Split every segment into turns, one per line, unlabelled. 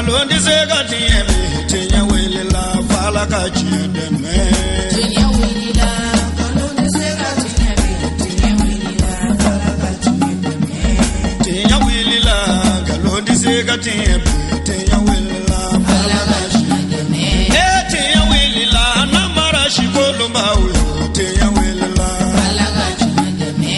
Nkalon tɛ se ka tiɲɛ bi, tiɲɛ wulila f'Ala ka tiɲɛ dɛmɛ.
Tiɲɛ wulila, nkalon tɛ se ka tiɲɛ bi, tiɲɛ wulila f'Ala ka tiɲɛ dɛmɛ.
Tiɲɛ wulila, nkalon tɛ se ka tiɲɛ bi, tiɲɛ wulila f'Ala ka tiɲɛ
dɛmɛ.
E tiɲɛ wulila, namara si kolonbaw yo, tiɲɛ wulila.
Ala ka tiɲɛ dɛmɛ.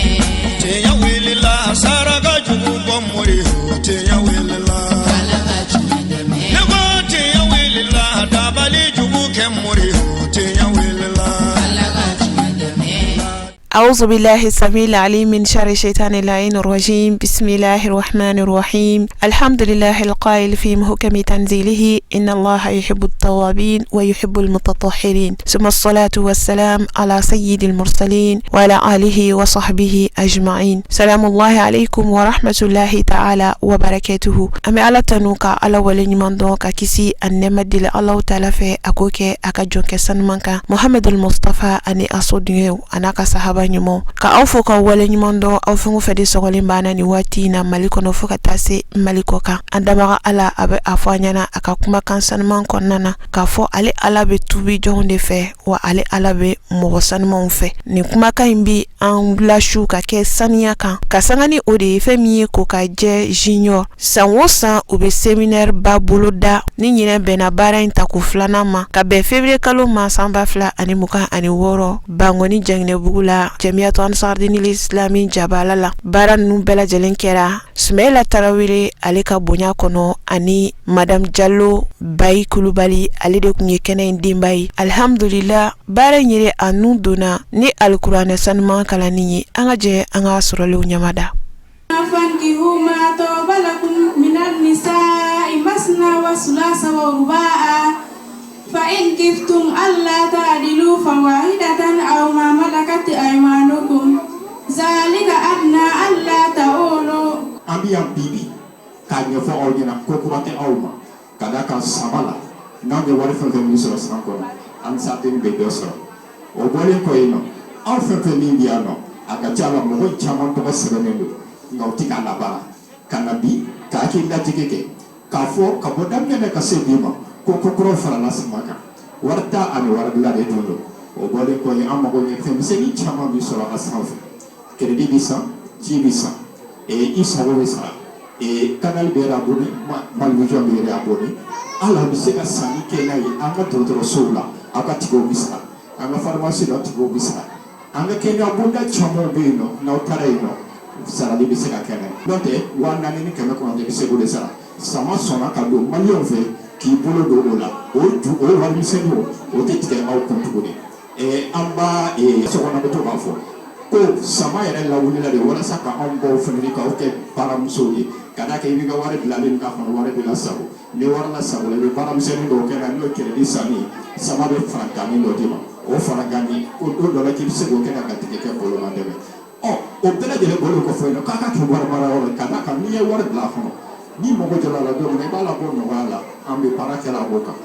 Tiɲɛ wulila, saraka jugu bɔ mori yo, tiɲɛ wulila.
Ala ka tiɲɛ dɛmɛ.
Ne ko tiɲɛ wulila, dabali jugu kɛ mori yo, tiɲɛ wulila.
Ala ka tiɲɛ dɛmɛ.
أعوذ بالله السميع العليم من شر الشيطان اللعين الرجيم. بسم الله الرحمن الرحيم. الحمد لله القائل في محكم تنزيله: إن الله يحب التوابين ويحب المتطهرين. ثم الصلاة والسلام على سيد المرسلين وعلى آله وصحبه أجمعين. سلام الله عليكم ورحمة الله تعالى وبركاته. An bɛ Ala tanu ka Ala waleɲuman dɔn ka kisi ani nɛɛma deli Alahu taala fɛ a k'o kɛ a ka jɔnkɛ sanuman kan Muhamadu Mustafa ani a sodenw a n'a ka sahaba ɲumanw ka aw fo ka waleɲuman dɔn aw fɛn o fɛn de sɔgɔlen b'an na nin waati in na Mali kɔnɔ fo ka taa se Mali kɔ kan. An dabaga Ala a bɛ a fɔ an ɲɛna a ka kumakan sanuman kɔnɔna na k'a fɔ ale Ala bɛ tubi jɔnw de fɛ, wa ale Ala bɛ mɔgɔ sanumanw fɛ. Nin kumakan in bi an lasu ka kɛ saniya kan ka sanga ni o de ye. Fɛn min ye ko ka jɛ junior, san o san u bɛ séminaire ba boloda. Ni ɲinɛ bɛnna baara in tako filanan ma ka bɛn février kalo ma san 2026, Bangoni Janginɛbugu la, Jamiyatu Ansardinil Islami Jabala la. Baara ninnu bɛɛ lajɛlen kɛra Sumayila Tarawele ale ka bonya kɔnɔ ani Madame Jalo Bayi Kulubali, ale de tun ye kɛnɛ in denba ye. Alihamdulila, baara in yɛrɛ a nun donna ni alikuranɛ sanuman kalanni ye. An ka jɛ an ka sɔrɔlenw ɲamada.
فانكحوا ما طاب لكم من النساء مثنى وثلاث ورباع فإن خفتم ألا تعدلوا فواحدة أو ما ملكت أيمانكم ذلك أدنى ألا تعولوا.
An bɛ yan bi bi k'a ɲɛfɔ aw ɲɛna ko kura tɛ aw ma ka d'a kan sama la n'anw ye wari fɛn fɛn min sɔrɔ san kɔnɔ, an bɛ den bɛ dɔ sɔrɔ. O bɔlen kɔ yen nɔ, aw fɛn fɛn min bɛ yan nɔ, a ka ca la mɔgɔ caman tɔgɔ sɛbɛnnen don nka u tɛ k'a labaara. Ka na bi ka hakili latigɛ kɛ k'a fɔ ka bɔ daminɛ na ka se bi ma ko ko kuraw farala sama kan, wari ta ani wari bila de tun don. O bɔlen kɔ yen, an mago ɲɛ fɛn misɛnnin caman bi sɔrɔ a sanfɛ. Crédit bi san, ji bi san, i sago bɛ sara, Canal bɛ abonné, Malivision bɛ abonné. Hali a bɛ se ka sanni kɛ n'a ye an ka dɔgɔtɔrɔsow la, aw ka ticketw bɛ sara, an ka pharmacie la, ticketw bɛ sara, an ka kɛnɛya bonda caman bɛ yen nɔ, n'aw taara yen nɔ, sarali bɛ se ka kɛ n'a ye. N'o tɛ, 4900 i bɛ se k'o de sara. Sama sɔnna ka don maliyɛnw fɛ k'i bolo don o la, o ju o warimisɛnninw o tɛ tigɛ aw kun tuguni. An b'a sokɔnɔ bɛ to k'a fɔ ko sama yɛrɛ lawulila de walasa ka anw baw fana k'aw kɛ baaramusow ye ka d'a kan i b'i ka wari bilalen k'a kɔnɔ, wari bɛ lasago. Ni wari lasago la, i bɛ baaramisɛnnin dɔw kɛ n'o ye crédit sanni ye. Sama bɛ farankanni dɔ d'i ma, o farankanni ko don dɔ la k'i bɛ se k'o kɛ ka garijɛgɛ kɛ boloma dɛmɛ. Ɔ o bɛɛ lajɛlen bɔlen kɔfɛ yen nɔ, k'a ka kɛ wari mara yɔrɔ ye ka d'a kan n'i ye wari bila a kɔnɔ, n'i mago jɔra a la don min na, i b'a labɔ nɔgɔya la. An bɛ baara kɛ la o kan.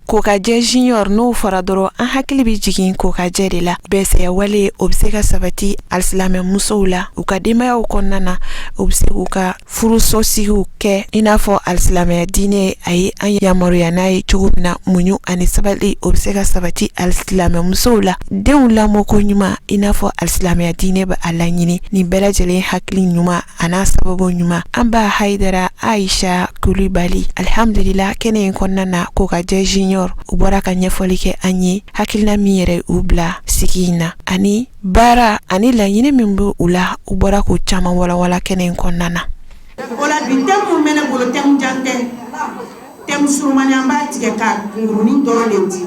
Kokajɛ Junior, n'o fɔra dɔrɔn, an hakili bɛ jigin kokajɛ de la. Bɛsɛya wale, o bɛ se ka sabati alisilamɛ musow la u ka denbayaw kɔnɔna na, u bɛ se k'u ka furusɔsigiw kɛ i n'a fɔ alisilamɛya diinɛ a ye an yamaruya n'a ye cogo min na. Muɲu ani sabali, o bɛ se ka sabati alisilamɛ musow la. Denw lamɔko ɲuman i n'a fɔ alisilamɛya diinɛ bɛ a laɲini, nin bɛɛ lajɛlen hakili ɲuman a n'a sababu ɲuman. An b'a Hayidara Ayisa Kulibali, alihamdulila, kɛnɛ in kɔnɔna na, Kokajɛ Junior, u bɔra ka ɲɛfɔli kɛ an ye hakilina min yɛrɛ u bila sigi in na ani baara ani laɲini min bɛ u la. U bɔra k'o caman walawala kɛnɛ in kɔnɔna na.
O la bi, thème mun bɛ ne bolo, thème jan tɛ, thème surumani. An b'a tigɛ ka kunkurunin dɔrɔn de di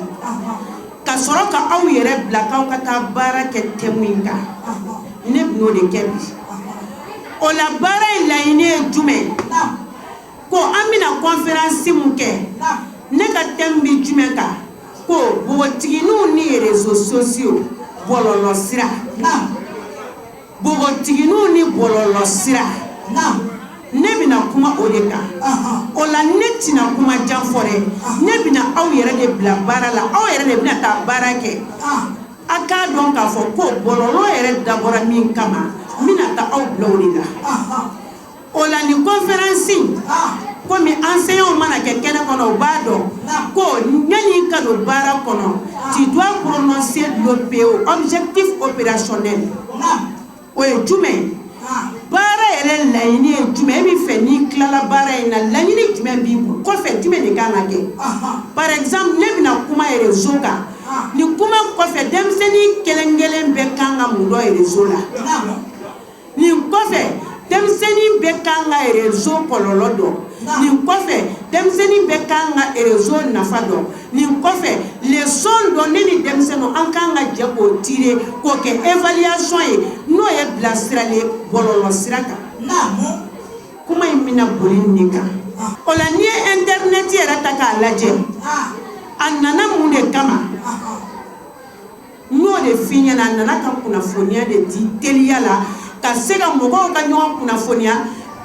ka sɔrɔ ka aw yɛrɛ bila k'aw ka taa baara kɛ thème in kan. Ne bɛn'o de kɛ bi. O la, baara in laɲini ye jumɛn? Ko an bɛna conférence mun kɛ, ne ka thème bɛ jumɛn kan? Ko npogotigininw ni réseaux sociaux, bɔlɔlɔ sira. Npogotigininw ni bɔlɔlɔ sira, ne bɛna kuma o de kan. O la, ne tɛna kuma jan fɔ dɛ, ne bɛna aw yɛrɛ de bila baara la, aw yɛrɛ de bɛna taa baara kɛ. A k'a dɔn k'a fɔ ko bɔlɔlɔ yɛrɛ dabɔra min kama, n bɛna taa aw bila o de la. O la, nin conférence Komi enseignants mana kɛ kɛnɛ kɔnɔ, u b'a dɔn ko yanni ka don baara kɔnɔ, tu dois prononcer l'OPO, objectif opérationnel. O ye jumɛn ye? Baara yɛrɛ laɲini ye jumɛn? E bɛ fɛ n'i tilala baara in na, laɲini jumɛn b'i kɔfɛ? Jumɛn de kan ka kɛ? Par exemple, ne bɛna kuma réseau kan. Nin kuma kɔfɛ, denmisɛnnin kelen kelen bɛɛ kan ka mun dɔn réseau la? Nin kɔfɛ, denmisɛnnin bɛɛ kan ka réseau kɔlɔlɔ dɔn. Nin kɔfɛ, denmisɛnnin bɛɛ kan ka réseau nafa dɔn. Nin kɔfɛ, leçon dɔ ne ni denmisɛnninw an kan ka jɛ k'o tirer, k'o kɛ évaluation ye, n'o ye bilasirali ye bɔlɔlɔ sira kan. Kuma in bɛna boli nin kan. O la, n'i ye internet yɛrɛ ta k'a lajɛ, a nana mun de kama? N'o de f'i ɲɛna, a nana ka kunnafoniya de di teliya la, ka se ka mɔgɔw ka ɲɔgɔn kunnafoniya,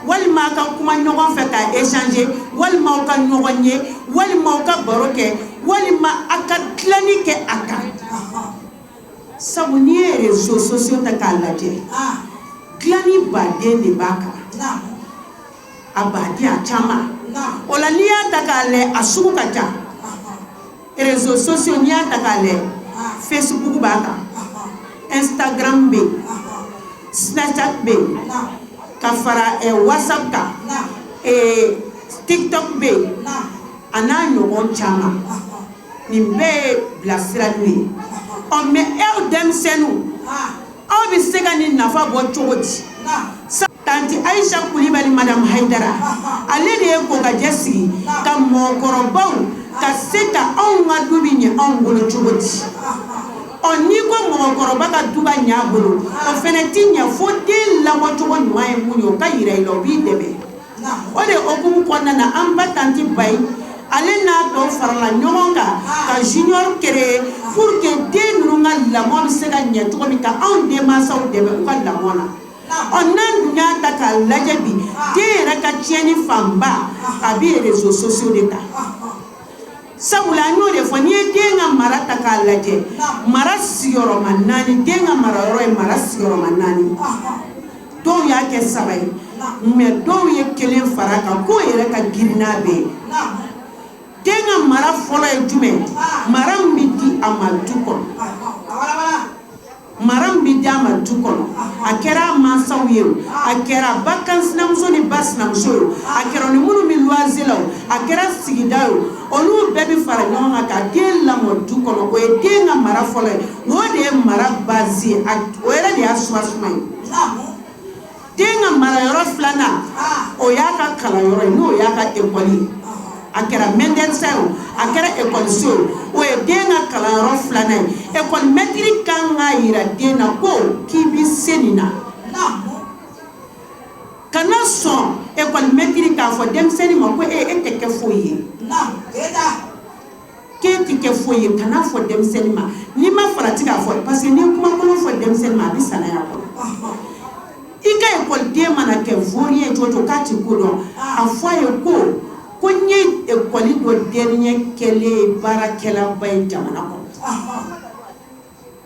walima a ka kuma ɲɔgɔn fɛ ka échanger, walima aw ka ɲɔgɔn ye, walima aw ka baro kɛ, walima a ka dilanni kɛ a kan. Sabu n'i ye réseaux sociaux ta k'a lajɛ, dilanni baden de b'a kan, a baden a caman. O la, n'i y'a ta k'a lajɛ, a sugu ka ca. Réseaux sociaux, n'i y'a ta k'a lajɛ, Facebook b'a kan, Instagram bɛ yen, Snapchat bɛ yen, ka fara WhatsApp kan, TikTok bɛ yen, a n'a ɲɔgɔn caman. Nin bɛɛ ye bilasiraliw ye. Ɔ mɛ, aw denmisɛnninw, aw bɛ se ka nin nafa bɔ cogo di? Tantie Ayisa Kulibali, Madame Hayidara, ale de ye kokajɛ sigi ka mɔgɔkɔrɔbaw ka se ka anw ka du bɛ ɲɛ anw bolo cogo di. Ɔ, n'i ko mɔgɔkɔrɔba ka du ka ɲɛ a bolo, o fɛnɛ ti ɲɛ fo den lamɔcogo ɲuman ye mun ye, o ka yira i la, o b'i dɛmɛ. O de hukumu kɔnɔna na, an ba tantie Bayi, ale n'a tɔ farala ɲɔgɔn kan ka junior créer pour que den ninnu ka lamɔ bɛ se ka ɲɛ cogo min, ka anw denmansaw dɛmɛ u ka lamɔ na. Ɔ, n'an dun y'a ta k'a lajɛ bi, den yɛrɛ ka tiɲɛni fanba a bɛ réseaux sociaux de kan. Sabula an y'o de fɔ, n'i ye den ka mara ta k'a lajɛ, mara sigiyɔrɔma naani, den ka mara yɔrɔ ye mara sigiyɔrɔma naani. Dɔw y'a kɛ saba ye, mɛ dɔw ye kelen fara a kan k'o yɛrɛ ka girin n'a bɛɛ ye. Den ka mara fɔlɔ ye jumɛn? Mara min bɛ di a ma du kɔnɔ. Mara min bɛ di a ma du kɔnɔ, a kɛra a mansaw ye o, a kɛra ba kan sinamuso ni ba sinamuso ye o, a kɛra ni minnu bɛ luwanse la o, a kɛra sigida ye o, olu bɛɛ bɛ fara ɲɔgɔn kan ka den lamɔ du kɔnɔ. O ye den ka mara fɔlɔ ye. O de ye mara base ye, o yɛrɛ de y'a soubassement ye. Den ka mara yɔrɔ filanan, o y'a ka kalanyɔrɔ ye, n'o y'a ka ekɔli ye. A kɛra mɛndɛrisa ye o, a kɛra ekɔliso ye, o ye den ka kalanyɔrɔ filanan ye. Ekɔli mɛtiri kan k'a yira den na ko k'i bi se nin na. Kana sɔn ekɔli mɛtiri k'a fɔ denmisɛnnin ma ko e tɛ kɛ foyi ye, k'e tɛ kɛ foyi ye. Kana fɔ denmisɛnnin ma n'i ma farati k'a fɔ, parce que n'i ye kumakolon fɔ denmisɛnnin ma, a bɛ sanaya kɔnɔ. I ka ekɔliden mana kɛ vaurien cogo cogo, k'a ti ko dɔn, a fɔ a ye ko n ye ekɔli dɔ dernier kɛlen ye baarakɛlaba ye jamana kɔnɔ.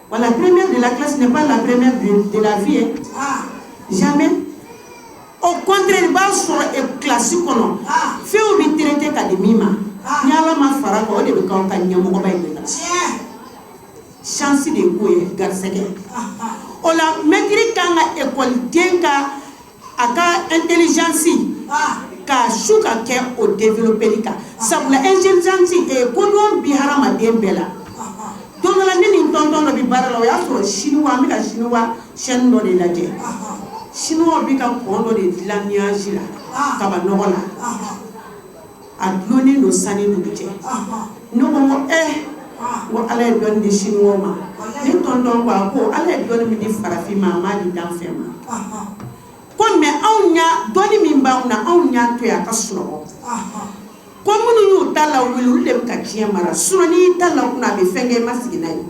Voilà, la première de la classe n'est pas la première de la vie, hein. Jamais. Au contraire, i b'a sɔrɔ kilasi kɔnɔ, fɛnw bɛ traité ka di min ma, ni Ala ma fara kan, o de bɛ k'aw ka ɲɛmɔgɔba ye. La chance de ye ko ye, garisɛgɛ. O la, mɛtiri kan ka ekɔliden ka a ka intelligence k'a su ka kɛ o développer kan. Sabula intelligence, kodɔn bi hadamaden bɛɛ la. Don dɔ la, ne ni n tonton dɔ bɛ baara la, o y'a sɔrɔ chinois, an bɛ ka chinois chaîne dɔ de lajɛ. Chinois bɛ ka pont dɔ de dilan nuage la, kaba nɔgɔ la, a dulonnen don sanni dugu cɛ. Ne ko n ko n ko Ala ye dɔnni di chinois ma. Ne tonton ko a ko Ala ye dɔnni min di farafin ma, a m'a di danfɛn ma. Ko mɛ, anw y'a dɔnni min b'anw na, anw y'a to yen a ka sunɔgɔ. Ko minnu y'u ta lawuli, olu de bɛ ka diɲɛ mara. Sinon n'i y'i ta lakunu, a bɛ fɛn kɛ i ma sigi n'a ye.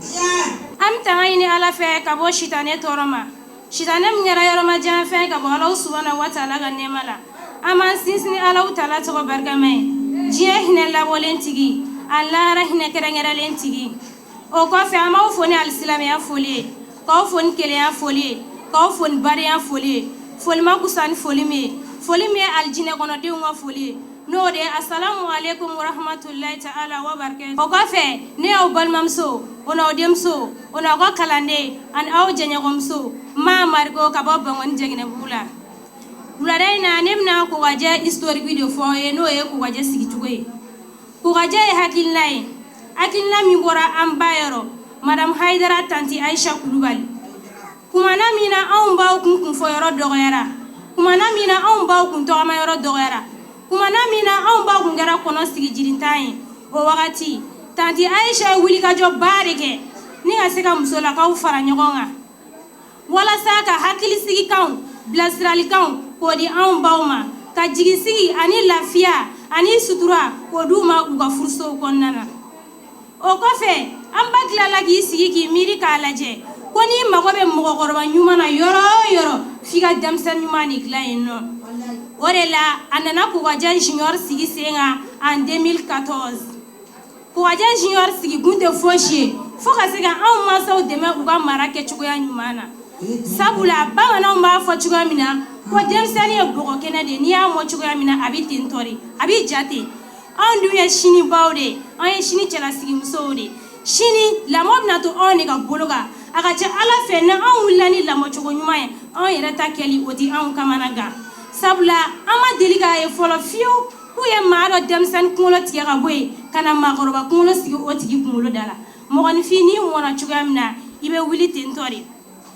An bɛ tanga ɲini Ala fɛ ka bɔ sitanɛ tɔɔrɔ ma, sitanɛ min kɛra yɔrɔmajan fɛn ka bɔ Ala subahana wa taala ka nɛɛma la. An b'an sinsin Ala taala tɔgɔ barikama ye, diɲɛ hinɛ labɔlen tigi, a lahara hinɛ kɛrɛnkɛrɛnlen tigi. O kɔfɛ, an b'aw fo ni alisilamɛya foli ye, k'aw fo ni kelenya foli ye, k'aw fo ni badenya foli ye. Foli ma kusa ni foli min ye, foli min ye alijinɛ kɔnɔdenw ka foli ye. N'o de ye asalamu aleykum warahmatulahi taala wa barakatu. O kɔfɛ, ne y'aw balimamuso, o n'aw denmuso, o n'aw ka kalanden ani aw jɛɲɔgɔnmuso Maa Mariko ka bɔ Bankɔni Jɛgɛnɛbugu la. Wulada in na, ne bɛna Kokajɛ historique de fɔ aw ye, n'o ye Kokajɛ sigicogo ye. Kokajɛ ye hakilina ye, hakilina min bɔra an ba yɔrɔ, Madame Hayidara Tanti Ayisa Kulubali. Kumana min na anw baw kun kunfɔyɔrɔ dɔgɔyara, kumana min na anw baw kun tɔgɔmayɔrɔ dɔgɔyara, kumana min na anw baw kun kɛra kɔnɔ sigi jirintan ye, o wagati Tanti Ayisa ye wulikajɔba de kɛ ni ka se ka musolakaw fara ɲɔgɔn kan walasa ka hakilisigikanw, bilasiralikanw k'o di anw baw ma, ka jigisigi ani lafiya ani sutura k'o d'u ma u ka furusow kɔnɔna na. O kɔfɛ, an ba tilala k'i sigi k'i miiri k'a lajɛ ko n'i mago bɛ mɔgɔkɔrɔba ɲuman na yɔrɔ o yɔrɔ, f'i ka denmisɛnnin ɲuman de dilan yen nɔ. O de la a nana Kokajɛ Junior sigi sen kan en 2014. Kokajɛ Junior sigi kun tɛ fosi ye fo ka se ka anw mansaw dɛmɛ u ka mara kɛcogoya ɲuman na, sabula bamananw b'a fɔ cogoya min na ko denmisɛnnin ye bɔgɔ kɛnɛ de ye, n'i y'a mɔ cogoya min na, a bɛ ten tɔ de, a bɛ ja ten. Anw dun ye sini baw de ye, anw ye sini cɛlasigimusow de ye. Sini lamɔ bɛna to anw de ka bolo kan. A ka ca Ala fɛ, ni anw wulila ni lamɔcogo ɲuman ye, anw yɛrɛ ta kɛli o tɛ anw kamana gan, sabula an ma deli k'a ye fɔlɔ fiyewu k'u ye maa dɔ denmisɛnnin kunkolo tigɛ ka bɔ yen ka na maakɔrɔba kunkolo sigi o tigi kunkolo da la. Mɔgɔninfin, n'i mɔna cogoya min na, i bɛ wuli ten tɔ de.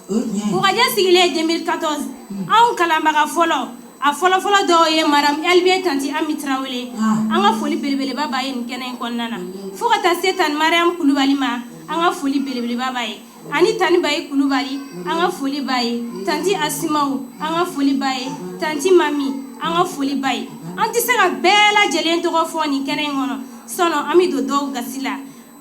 Kokajɛ sigilen 2014, anw kalanbaga fɔlɔ, a fɔlɔfɔlɔ dɔw ye Madame LB Tanti Ami Tarawele, an ka foli belebeleba b'a ye nin kɛnɛ in kɔnɔna na, fo ka taa se Tani Mariam Kulubali ma, an ka foli belebeleba b'a ye, ani Tani Bayi Kulubali, an ka foli b'a ye, Tanti Asimaw, an ka foli b'a ye, Tanti Mami, an ka foli b'a ye. An tɛ se ka bɛɛ lajɛlen tɔgɔ fɔ nin kɛnɛ in kɔnɔ, sinon an bɛ don dɔw gasi la.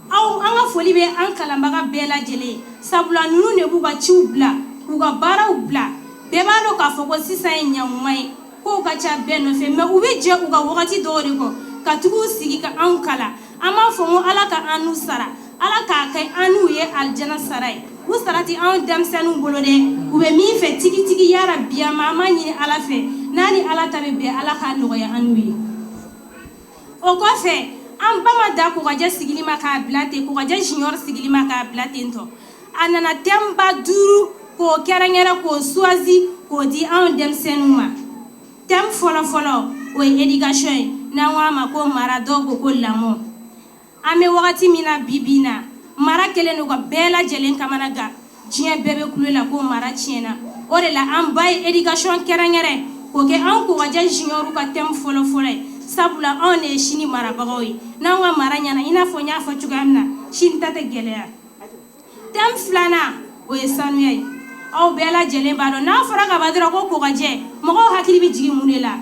Aw, an ka foli bɛ an kalanbaga bɛɛ lajɛlen, sabula ninnu de b'u ka ciw bila, k'u ka baaraw bila. Bɛɛ b'a dɔn k'a fɔ ko sisan ye ɲankuma ye, kow ka ca bɛɛ nɔfɛ, mais u bɛ jɛ u ka wagati dɔw de kɔ ka tugu sigi ka anw kalan. An b'a fɔ ko Ala ka an n'u sara, Ala k'a kɛ an n'u ye alijana sara ye. U sara tɛ anw denmisɛnninw bolo dɛ, u bɛ min fɛ tigitigi, yarabi, an b'a ɲini Ala fɛ, n'a ni Ala ta bɛ bɛn, Ala k'a nɔgɔya an n'u ye. O kɔfɛ, an ba ma da Kokajɛ sigili ma k'a bila ten, Kokajɛ Junior sigili ma k'a bila ten tɔ. A nana thème ba duuru k'o kɛrɛnkɛrɛn, k'o choisi, k'o di anw denmisɛnninw ma. Thème fɔlɔfɔlɔ, o ye éducation ye, n'an ko a ma ko mara, dɔw ko ko lamɔ. An bɛ wagati min na bi bi in na, mara kɛlen don ka bɛɛ lajɛlen kamana gan, diɲɛ bɛɛ bɛ kulo la ko mara tiɲɛna. O de la an ba ye éducation kɛrɛnkɛrɛn k'o kɛ anw Kokajɛ Junior ka thème fɔlɔfɔlɔ ye, sabula anw de ye sini marabagaw ye. N'anw ka mara ɲɛna, i n'a fɔ n y'a fɔ cogoya min na, sini ta tɛ gɛlɛya. Thème filanan, o ye sanuya ye. Aw bɛɛ lajɛlen b'a dɔn, n'a fɔra ka ban dɔrɔn ko Kokajɛ, mɔgɔw hakili bɛ jigin mun de la?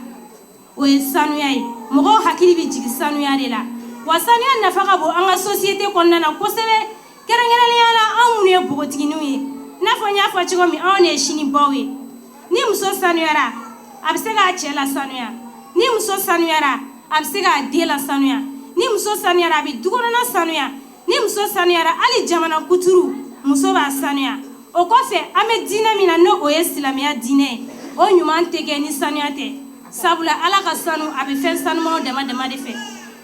O ye sanuya ye. Mɔgɔw hakili bɛ jigin sanuya de la. Wa sanuya nafa ka bon an ka société kɔnɔna na kosɛbɛ, kɛrɛnkɛrɛnnenya la anw minnu ye npogotigininw ye. N'a fɔ n y'a fɔ cogo min, anw de ye sini baw ye. Ni muso sanuyara, a bɛ se k'a cɛ la sanuya. Ni muso sanuyara, a bɛ se k'a den la sanuya. Ni muso sanuyara, a bɛ dukɔnɔna sanuya. Ni muso sanuyara, hali jamana kuturu, muso b'a sanuya. O kɔfɛ, an bɛ diinɛ min na, n'o o ye silamɛya diinɛ ye, o ɲuman tɛ kɛ ni sanuya tɛ, sabula Ala ka sanu, a bɛ fɛn sanumanw dama dama de fɛ.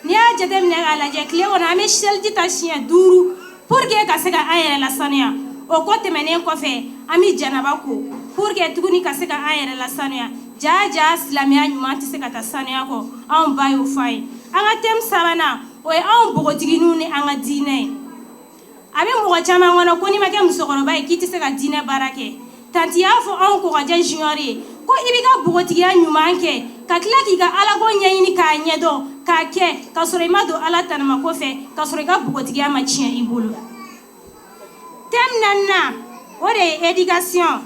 N'i y'a jateminɛ k'a lajɛ, tile kɔnɔ an bɛ seliji ta siɲɛ duuru pour que ka se ka an yɛrɛ lasanuya. O kɔ tɛmɛnen kɔfɛ, an bɛ janaba ko pour que tuguni ka se ka an yɛrɛ lasanuya. Ja ja, silamɛya ɲuman tɛ se ka taa sanuya kɔ, anw ba y'o fɔ an ye. An ka thème sabanan, o ye anw npogotigininw ni an ka diinɛ ye. A bɛ mɔgɔ caman kɔnɔ ko n'i ma kɛ musokɔrɔba ye, k'i tɛ se ka diinɛ baara kɛ. Tanti y'a fɔ anw Kokajɛ Junior ye ko i b'i ka npogotigiya ɲuman kɛ ka tila k'i ka alako ɲɛɲini k'a ɲɛdɔn k'a kɛ, ka sɔrɔ i ma don Ala tanama kɔfɛ, ka sɔrɔ i ka npogotigiya ma tiɲɛ i bolo. Thème naaninan, o de ye éducation.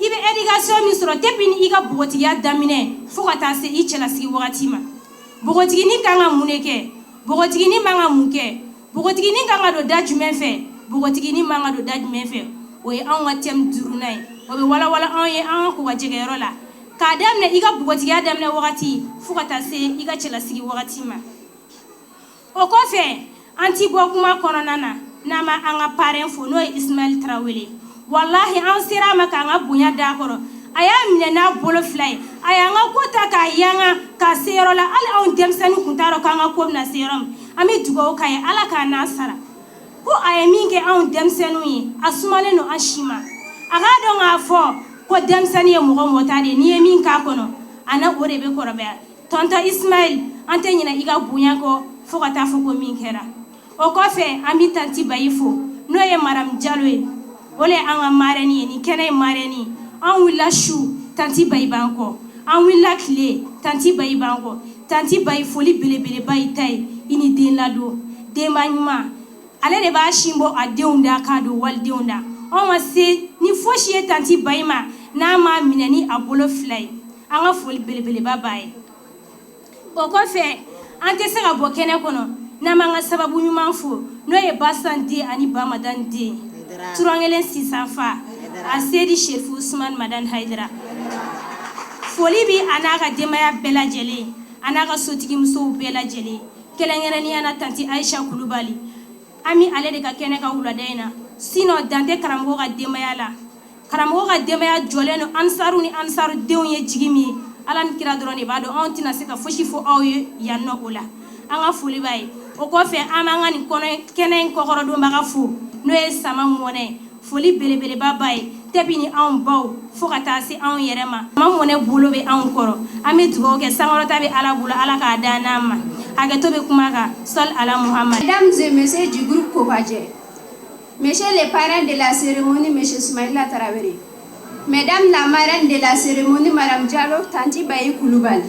I bɛ éducation min sɔrɔ depuis ni i ka npogotigiya daminɛ fo ka taa se i cɛlasigi wagati ma. Npogotiginin kan ka mun de kɛ? Npogotiginin man ka mun kɛ? Npogotiginin kan ka don da jumɛn fɛ? Npogotiginin man ka don da jumɛn fɛ? O ye anw ka thème duurunan ye. O bɛ walawala anw ye an ka kokajɛkɛyɔrɔ la, k'a daminɛ i ka npogotigiya daminɛ wagati fo ka taa se i ka cɛlasigi wagati ma. O kɔfɛ, an ti bɔ kuma kɔnɔna na n'an ma an ka parrain fo, n'o ye Ismaël Tarawele. Walahi, an sera a ma k'an ka bonya d'a kɔrɔ. A y'a minɛ n'a bolo fila ye, a y'an ka ko ta k'a yanga k'a se yɔrɔ la, hali anw denmisɛnnin kun t'a dɔn k'an ka ko bɛna se yɔrɔ min. An bɛ dugawu k'a ye, Ala k'a n'a sara ko a ye min kɛ anw denmisɛnninw ye, a sumalen don an si ma. A k'a dɔn k'a fɔ ko denmisɛnnin ye mɔgɔ mɔta de ye, n'i ye min k'a kɔnɔ, a na o de bɛ kɔrɔbaya. Tonton Ismail, an tɛ ɲinɛ i ka bonya kɔ fo ka taa fɔ ko min kɛra. O kɔfɛ, an bɛ tantie Bayi fo, n'o ye Madame Jalo ye, o le ye an ka marraine ye. Nin kɛnɛ ye marraine ye. An wulila su, tantie Bayi b'an kɔ, an wulila tile, tantie Bayi b'an kɔ. Tantie Bayi, foli belebeleba i ta ye. I ni den ladon, denba ɲuman, ale de b'a sin bɔ a denw da k'a don walidenw da. Anw ma se ni fosi ye tantie Bayi ma n'a m'a minɛ ni a bolo fila ye. An ka foli belebeleba b'a ye. O kɔfɛ, an tɛ se ka bɔ kɛnɛ kɔnɔ n'an m'an ka sababu ɲuman fo, n'o ye Basan den ani Bamadan den Turankelen sisan fa a Seyidi Serifu Usumani Madani Hayidara. Foli bi a n'a ka denbaya bɛɛ lajɛlen, a n'a ka sotigimusow bɛɛ lajɛlen, kɛrɛnkɛrɛnnenya na tantie Ayisa Kulubali. An bɛ ale de ka kɛnɛ ka wulada in na, sinon dan tɛ karamɔgɔ ka denbaya la. Karamɔgɔ ka denbaya jɔlen don ansaru ni ansaru denw ye jigi min ye, Ala ni kira dɔrɔn de b'a dɔn. Anw tɛna se ka fosi fɔ aw ye yan nɔ o la. An ka foli b'a ye. O kɔfɛ, an b'an ka nin kɔnɔ kɛnɛ in kɔkɔrɔdonbaga fo, n'o ye Sama Mɔnɛ. Foli belebeleba b'a ye tɛbi ni anw baw fo ka taa se anw yɛrɛ ma. Sama Mɔnɛ bolo bɛ anw kɔrɔ. An bɛ dugawu kɛ, sankɔrɔta bɛ Ala bolo, Ala k'a da n'an ma. Hakɛto bɛ kuma kan. Sɔli ala Muhamad.
Mesdames et messieurs du groupe Kokadje, Monsieur le parrain de la cérémonie, Monsieur Soumaïla Traoré, Mesdames la marraine de la cérémonie, Madame Diallo, Tantie Bayi Kouloubali,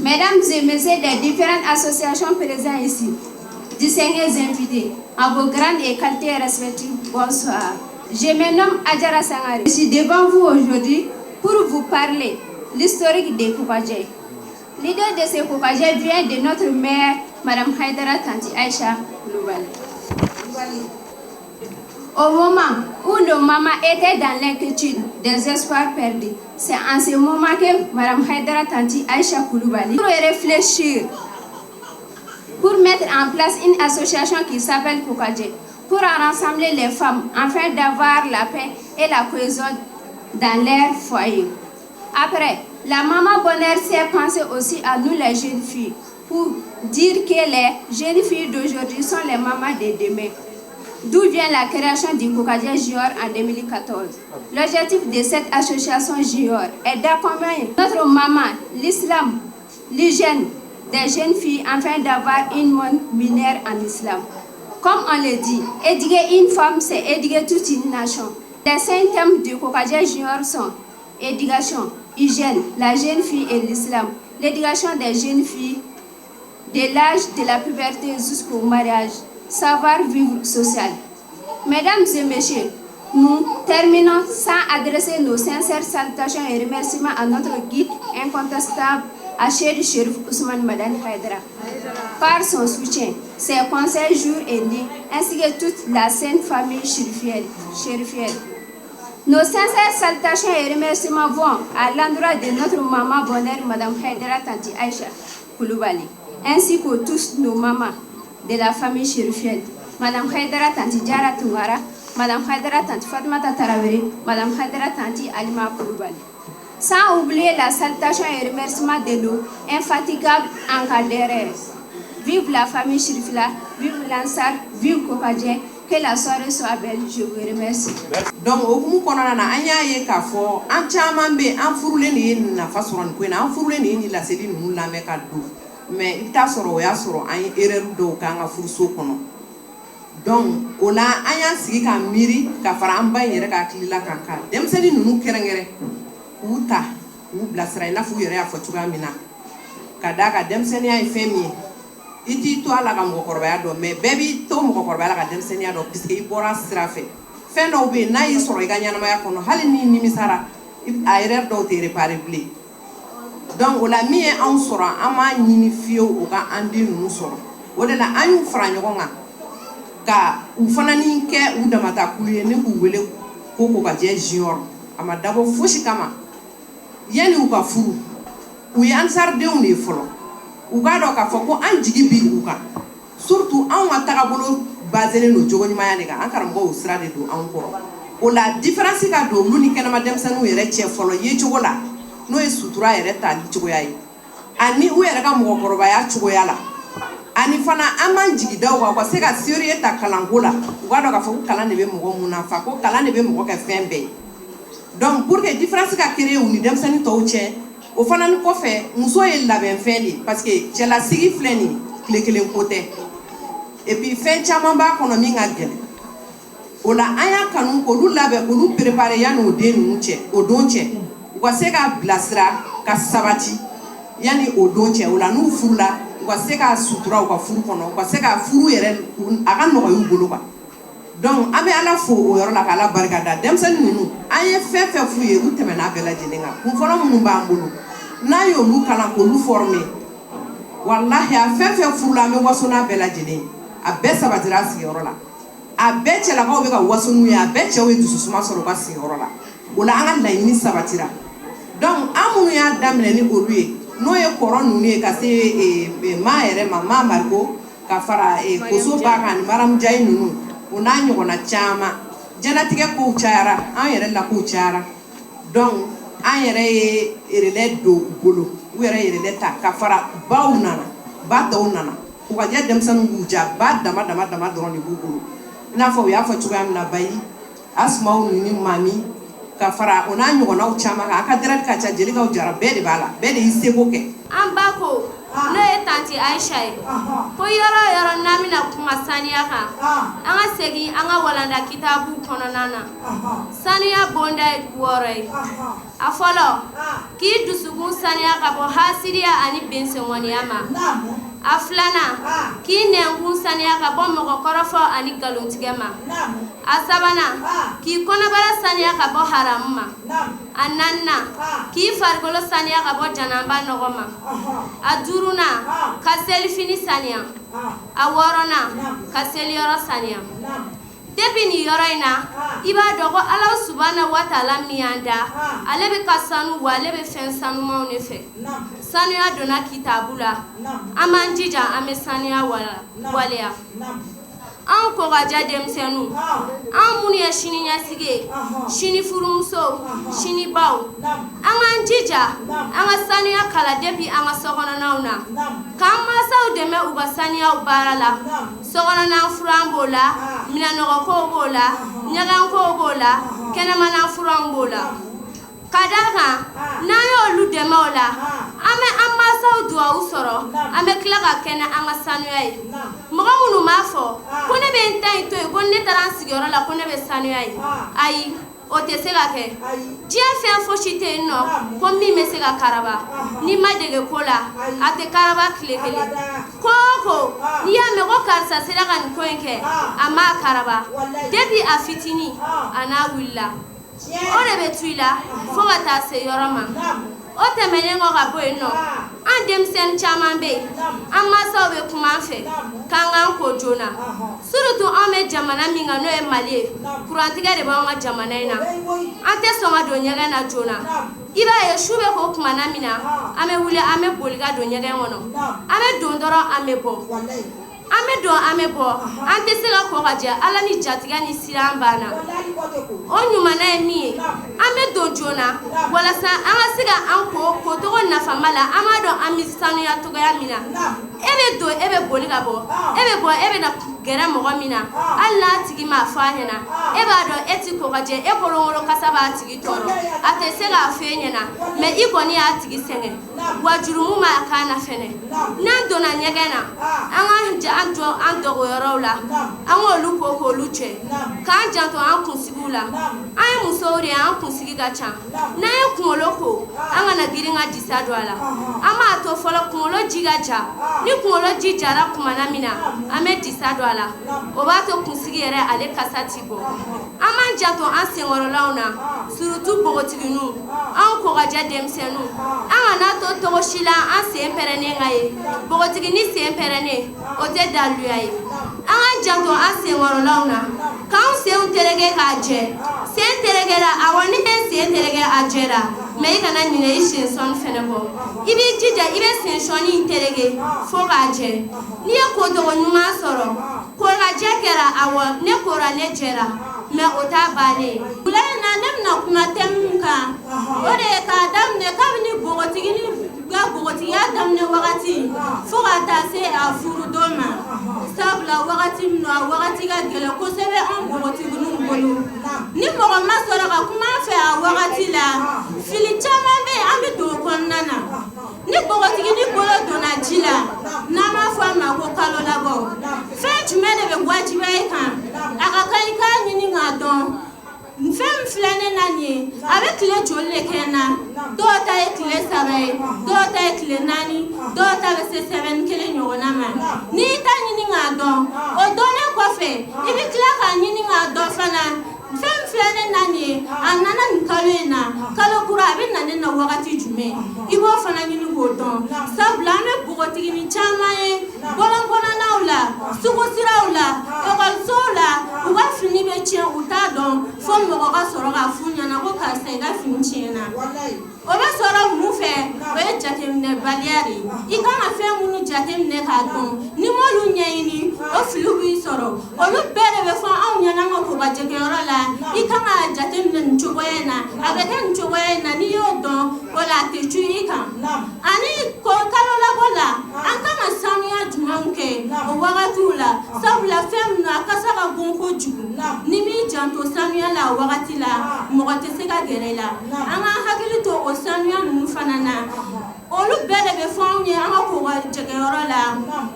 Mesdames et messieurs des différentes associations présentes ici, distingués invités, à vos grandes et qualités respectives, bonsoir. Je me nomme Adjara Sangare. Je suis devant vous aujourd'hui pour vous parler l'historique des Kokadje. L'idée de ce Kokadje vient de notre mère, Madame Haïdara Tanti Aïcha Kouloubali. Au moment où nos mamans étaient dans l'inquiétude, des espoirs perdus, c'est en ce moment que Madame Haïdara Tanti Aïcha Kouloubali, pour réfléchir, pour mettre en place une association qui s'appelle Kokadje, pour en rassembler les femmes afin d'avoir la paix et la cohésion dans leur foyer. Après, la maman Bonheur s'est pensée aussi à nous les jeunes filles, pour dire que les jeunes filles d'aujourd'hui sont les mamans de demain. D'où vient la création du Kokadje Junior en 2014. L'objectif de cette association junior est d'accompagner notre maman, l'islam, l'hygiène des jeunes filles afin d'avoir une monde meilleure en islam. Comme on le dit, éduquer une femme, c'est éduquer toute une nation. Les cinq thèmes du Kokadje Junior sont éducation, hygiène, la jeune fille et l'islam, l'éducation des jeunes filles de l'âge de la puberté jusqu'au mariage, savoir-vivre social. Mesdames et messieurs, nous terminons sans adresser nos sincères salutations et remerciements à notre guide incontestable, Acheikh Chérif Ousmane Madani Haïdara, par son soutien, ses conseils jour et nuit, ainsi que toute la sainte famille chérifienne. Chérifienne. Nos sincères salutations et remerciements vont à l'endroit de notre maman bonheur, Madame Haïdara Tanti Aïcha Kouloubali, ainsi que tous nos mamans de la famille chérifienne, Madame Haïdara Tanti Diara Tounkara, Madame Haïdara Tanti Fatmata Tarawele, Madame Haïdara Tanti Alima Kouloubali. Sans oublier la salutation et remerciement de nos infatigables encadreurs. Vive la famille Chérifla, vive l'Ansar, vive Kokadje, que la soirée soit belle, je vous remercie.
Donc o hukumu kɔnɔna na, an y'a ye k'a fɔ an caman bɛ an furulen de ye nafa sɔrɔ nin ko in na, an furulen de ye nin laseli ninnu lamɛn ka don, mais i bɛ taa sɔrɔ o y'a sɔrɔ an ye erreur dɔw k'an ka furuso kɔnɔ. Donc o la, an y'an sigi ka miiri ka fara an ba in yɛrɛ ka hakilila kan, ka denmisɛnnin ninnu kɛrɛnkɛrɛn k'u ta k'u bilasira, i n'a fɔ u yɛrɛ y'a fɔ cogoya min na, ka d'a kan denmisɛnninya ye fɛn min ye, i t'i to a la ka mɔgɔkɔrɔbaya dɔn, mais bɛɛ b'i to mɔgɔkɔrɔbaya la ka denmisɛnninya dɔn, puisque i bɔra sira fɛ. Fɛn dɔw bɛ yen, n'a y'i sɔrɔ i ka ɲɛnamaya kɔnɔ, hali n'i nimisara, a erreur dɔw tɛ réparer bilen. Donc o la, min ye anw sɔrɔ, an m'a ɲini fiyewu o ka an den ninnu sɔrɔ. O de la, an y'u fara ɲɔgɔn kan ka u fana ni kɛ u damata kulu ye, ne k'u wele ko Kokajɛ Junior. A ma dabɔ fosi kama, yanni u ka furu, u ye ansaridenw de ye fɔlɔ, u k'a dɔn k'a fɔ ko an jigi bi u kan, surtout anw ka tagabolo baselen don jogo ɲumanya de kan. An karamɔgɔw sira de don anw kɔrɔ. O la différence ka don olu ni kɛnɛma denmisɛnninw yɛrɛ cɛ fɔlɔ yecogo la, n'o ye sutura yɛrɛ tali cogoya ye, ani u yɛrɛ ka mɔgɔkɔrɔbaya cogoya la. Ani fana an b'an jigi da u kan, u ka se ka sérieux ta kalanko la, u k'a dɔn k'a fɔ ko kalan de bɛ mɔgɔ mun nafa, ko kalan de bɛ mɔgɔ kɛ fɛn bɛɛ ye. Donc pour que différence ka créer u ni denmisɛnnin tɔw cɛ, o fana ni kɔfɛ, muso ye labɛnfɛn de ye, parce que cɛlasigi filɛ nin ye, tile kelen ko tɛ, et puis fɛn caman b'a kɔnɔ min ka gɛlɛn. O la an y'a kanu k'olu labɛn, k'olu préparer yanni o den ninnu cɛ, o don cɛ, u ka se ka bilasira ka sabati yanni o don cɛ. O la n'u furula, u ka se ka sutura u ka furu kɔnɔ, u ka se ka furu yɛrɛ a ka nɔgɔya u bolo quoi. Donc an bɛ Ala fo o yɔrɔ la, ka Ala barika da. Denmisɛnnin ninnu, an ye fɛn fɛn f'u ye, u tɛmɛna bɛɛ lajɛlen kan. Kun fɔlɔ minnu b'an bolo, n'an y'olu kalan k'olu former, walahi, a fɛn fɛn furula, an bɛ waso n'a bɛɛ lajɛlen ye. A bɛɛ sabatira a sigiyɔrɔ la, a bɛɛ cɛlakaw bɛ ka waso n'u ye, a bɛɛ cɛw ye dususuma sɔrɔ u ka sigiyɔrɔ la. O la an ka laɲini sabatira. Donc an minnu y'a daminɛ ni olu ye, n'o ye kɔrɔ ninnu ye, ka se maa yɛrɛ ma, maa Mariko, ka fara Koso ba kan, ani Maramu Jayi ninnu, o n'a ɲɔgɔnna caman. Diɲɛlatigɛ kow cayara, an yɛrɛ la kow cayara, donc an yɛrɛ ye relais don u bolo, u yɛrɛ ye relais ta ka fara baw nana, ba tɔw nana. U ka jɛ denmisɛnninw b'u ja, ba dama dama dama dɔrɔn de b'u bolo, i n'a fɔ u y'a fɔ cogoya min na, Bayi Asumaw ni Mami, ka fara o n'a ɲɔgɔnnaw caman kan. A ka dɛrɛli ka ca, Jelikaw Jara, bɛɛ de b'a la, bɛɛ de y'i seko kɛ.
An ba ko, n'o ye tantie Ayisa ye, ko yɔrɔ o yɔrɔ n'an bɛna kuma saniya kan, an ka segin an ka walanda kitabu kɔnɔna na. Saniya bonda ye 6 ye. A fɔlɔ, k'i dusukun saniya ka bɔ hasidiya ani bensengɔniya ma. A filanan, k'i nɛnkun saniya ka bɔ mɔgɔkɔrɔfɔ ani nkalontigɛ ma. A sabanan, k'i kɔnɔbara saniya ka bɔ haramu ma. A naaninan, k'i farikolo saniya ka bɔ janaba nɔgɔ ma. A duurunan, ka selifini saniya. A wɔɔrɔnan, ka seliyɔrɔ saniya. Depuis nin yɔrɔ in na, i b'a dɔn ko Ala subahana wa taala min y'an da, ale bɛ ka sanu, wa ale bɛ fɛn sanumanw de fɛ. Sanuya donna kitabu la, an b'an jija, an bɛ saniya waleya. Anw ko ka ja denmisɛnninw, an minnu ye sini ɲɛsigi ye, sini furumusow, sini baw, an k'an jija an ka saniya kala depuis an ka sokɔnɔnaw na, k'an mansaw dɛmɛ u ka saniyaw baara la. Sokɔnɔna furan b'o la, minɛnɔgɔkow b'o la, ɲɛgɛnkow b'o la, kɛnɛmana furanw b'o la. Ka d'a kan, n'an y'olu dɛmɛ o la, an bɛ an mansaw duwawu sɔrɔ, an bɛ tila ka kɛnɛ an ka sanuya ye. Mɔgɔ minnu b'a fɔ ko ne bɛ n ta in to yen, ko ne taara n sigiyɔrɔ la, ko ne bɛ sanuya ye, ayi, o tɛ se ka kɛ. Diɲɛ fɛn fosi tɛ yen nɔ ko min bɛ se ka karaba. N'i ma dege ko la, a tɛ karaba tile kelen. Ko o ko n'i y'a mɛn ko karisa sera ka nin ko in kɛ, a m'a karaba depuis a fitinin, a n'a wulila, o de bɛ to i la fo ka taa se yɔrɔ ma. O tɛmɛnen kɔ ka bɔ yen nɔ, an denmisɛnnin caman bɛ yen, an mansaw bɛ kuma an fɛ k'an k'an ko joona, surtout an bɛ jamana min kan, n'o ye Mali ye. Kurantigɛ de b'an ka jamana in na, an tɛ sɔn ka don ɲɛgɛn na joona. I b'a ye, su bɛ ko kumana min na, an bɛ wuli, an bɛ boli ka don ɲɛgɛn kɔnɔ. An bɛ don dɔrɔn, an bɛ bɔ, an bɛ don, an bɛ bɔ, an tɛ se ka ko ka jɛ. Ala ni jatigɛ ni siran banna. O ɲumanna ye min ye, an bɛ don joona walasa an ka se ka an ko kocogo nafama la. An b'a dɔn an bɛ sanuya cogoya min na. E bɛ don, e bɛ boli ka bɔ, e bɛ bɔ, e bɛ na gɛrɛ mɔgɔ min na, hali n'a tigi m'a fɔ a ɲɛna, e b'a dɔn e ti ko ka jɛ. E kolonkolon kasa b'a tigi tɔɔrɔ, a tɛ se k'a fɔ e ɲɛna, mais i kɔni y'a tigi sɛgɛn, wa jurumu m'a kan na fɛnɛ. N'an donna ɲɛgɛn na, an ka an jɔ an dogoyɔrɔw la, an k'olu ko k'olu cɛ, k'an janto an kunsigiw la. An ye musow de ye, an kunsigi ka ca. N'an ye kunkolo ko, an kana girin ka disa don a la. An b'a to fɔlɔ kunkolo ji ka ja. Ni kunkolo ji jara kumana min na, an bɛ disa don a la, o b'a to kunsigi yɛrɛ ale kasa ti bɔ. An b'an janto an senkɔrɔlaw na, surtout npogotigininw, anw kɔkajɛ denmisɛnninw. An kana to togo si la an sen pɛrɛnnen ka ye. Npogotiginin sen pɛrɛnnen, o tɛ daluya ye. An k'an janto an senkɔrɔlaw na, k'an senw tereke k'a jɛ. Sen terekera, awɔ, ni e sen tereke a jɛra, mais i kana ɲinɛ i sen sɔnni fɛnɛ kɔ. I b'i jija, i bɛ sen sɔnni in tereke fo k'a jɛ. N'i ye kotogo ɲuman sɔrɔ, kokajɛ kɛra, awɔ, ne kora, ne jɛra. Mais o t'a bannen ye. Wula in na, ne bɛna kuma thème min kan, o de ye k'a daminɛ kabini npogotigini ka npogotigiya daminɛ wagati fo ka taa se a furudon ma, sabula wagati min a wagati ka gɛlɛn kosɛbɛ an npogotiginiw bolo. Ni mɔgɔ ma sɔrɔ ka kuma an fɛ a wagati la, fili caman bɛ yen, an bɛ don o kɔnɔna na. Ni npogotigini bolo donna ji la, n'an b'a fɔ a ma ko kalo labɔ, fɛn jumɛn de bɛ wajibiya i kan? A ka kan i k'a ɲini k'a dɔn. Fɛn min filɛ ne na nin ye, a bɛ tile joli de kɛ n na? Dɔw ta ye tile 3 ye, dɔw ta ye tile 4, dɔw ta bɛ se sɛbɛnni kelen ɲɔgɔnna ma. N'i y'i ta ɲini k'a dɔn, o dɔnnen kɔfɛ, i bɛ tila k'a ɲini k'a dɔn fana, fɛn min filɛ ne na nin ye, a nana nin kalo in na, kalo kura a bɛ na ne na wagati jumɛn? I b'o fana ɲini k'o dɔn, sabula an bɛ npogotiginin caman ye bɔlɔn kɔnɔnaw la, sugu siraw la, ekɔlisow la, u ka fini bɛ tiɲɛ, u t'a dɔn fo mɔgɔ ka sɔrɔ k'a f'u ɲɛna ko karisa, i ka fini tiɲɛna. O bɛ sɔrɔ mun fɛ? O ye jateminɛbaliya de ye. I kan ka fɛn minnu jateminɛ k'a dɔn, n'i m'olu ɲɛɲini, o filiw b'i sɔrɔ. Olu bɛɛ de bɛ fɔ anw ɲɛna an ka kobajɛkɛyɔrɔ la. I kan ka jateminɛ nin cogoya in na, a bɛ kɛ nin cogoya in na. N'i y'o dɔn, o la a tɛ cun i kan. Ani ko kalo labɔ la, an kan ka sanuya jumɛnw kɛ o wagatiw la? Sabula fɛn min a kasa ka bon kojugu, n'i m'i janto sanuya la a wagati la, mɔgɔ tɛ se ka gɛrɛ i la. An k'an hakili to o sanuya ninnu fana na. Olu bɛɛ de bɛ fɔ anw ye an ka kobajɛkɛyɔrɔ la.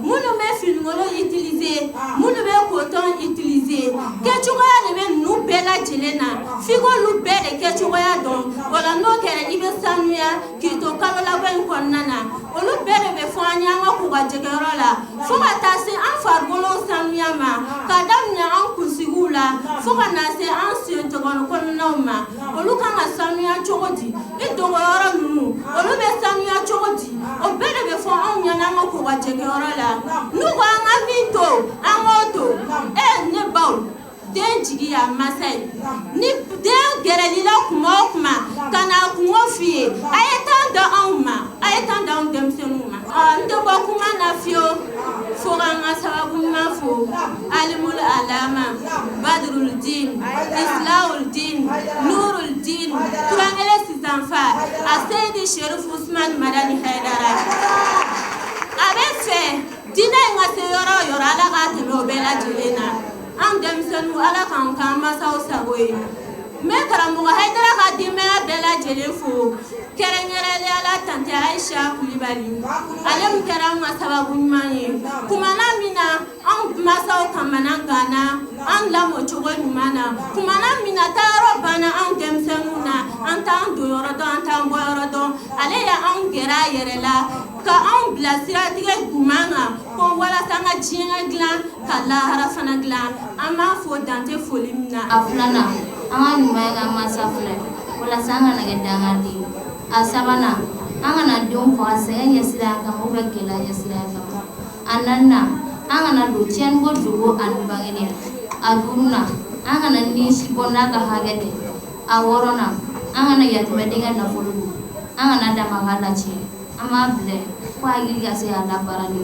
Minnu bɛ finikolon utiliser, minnu bɛ coton utiliser, kɛcogoya de bɛ ninnu bɛɛ lajɛlen na. F'i k'olu bɛɛ de kɛcogoya dɔn. O la, n'o kɛra, i bɛ sanuya k'i to kalo labɔ in kɔnɔna na. Olu bɛɛ de bɛ fɔ an ye an ka kobajɛkɛyɔrɔ la, fo ka taa se an farikolo sanuya ma, ka daminɛ an kunsigiw la fo ka na se an sen kɔnɔnaw ma. Olu kan ka sanuya cogo di? I dogoyɔrɔ ninnu, olu bɛ sanuya cogo di? O bɛɛ de bɛ fɔ anw ɲɛna an ka kobajɛkɛyɔrɔ la. N'u ko an ka min to, an k'o to. E ne baw, den jigi y'a masa ye. Ni den gɛrɛl'i la kuma o kuma ka na kungo f'i ye, a ye temps di anw ma, a ye temps di anw denmisɛnninw ma. N tɛ bɔ kuma na fiyewu fo k'an ka sababu ɲuman fo, alimul alama badrul din islahul din nurul din turankele sisanfa, a seyidi Sherif Usman Madani Haidara. A bɛ fɛ diinɛ in ka se yɔrɔ o yɔrɔ, Ala k'a tɛmɛ o bɛɛ lajɛlen na. Anw denmisɛnninw, Ala k'an k'an masaw sago ye. N bɛ karamɔgɔ Hayidara ka denbaya bɛɛ lajɛlen fo, kɛrɛnkɛrɛnnenya la tante Ayisa Kulibali, ale min kɛra anw ka sababu ɲuman ye kumana min na anw mansaw kamana ganna an lamɔ cogo ɲuman na, kumana min na taayɔrɔ banna anw denmisɛnninw na, an t'an don yɔrɔ dɔn, an t'an bɔ yɔrɔ dɔn, ale ye anw gɛrɛ a yɛrɛ la ka anw bila siratigɛ ɲuman kan ko walasa an ka diɲɛ dilan ka lahara fana dilan. An b'a fo dante foli min na.
A filanan, an ka ɲuman ye ka mansa filɛ walasa an kana kɛ dangaden ye. A sabanan, an kana denw faga sɛgɛn ɲɛsiranya kama ou bien gɛlɛya ɲɛsiranya kama. A naaninan, an kana don tiɲɛniko dogo ani bangeni. A duurunan, an kana ni si bɔ n'a ka hakɛ tɛ. A wɔɔrɔnan, an kana yatimɛden ka nafolo dun. An kana dama k'a latiɲɛ, an b'a bila fo hakili ka se k'a labaarali.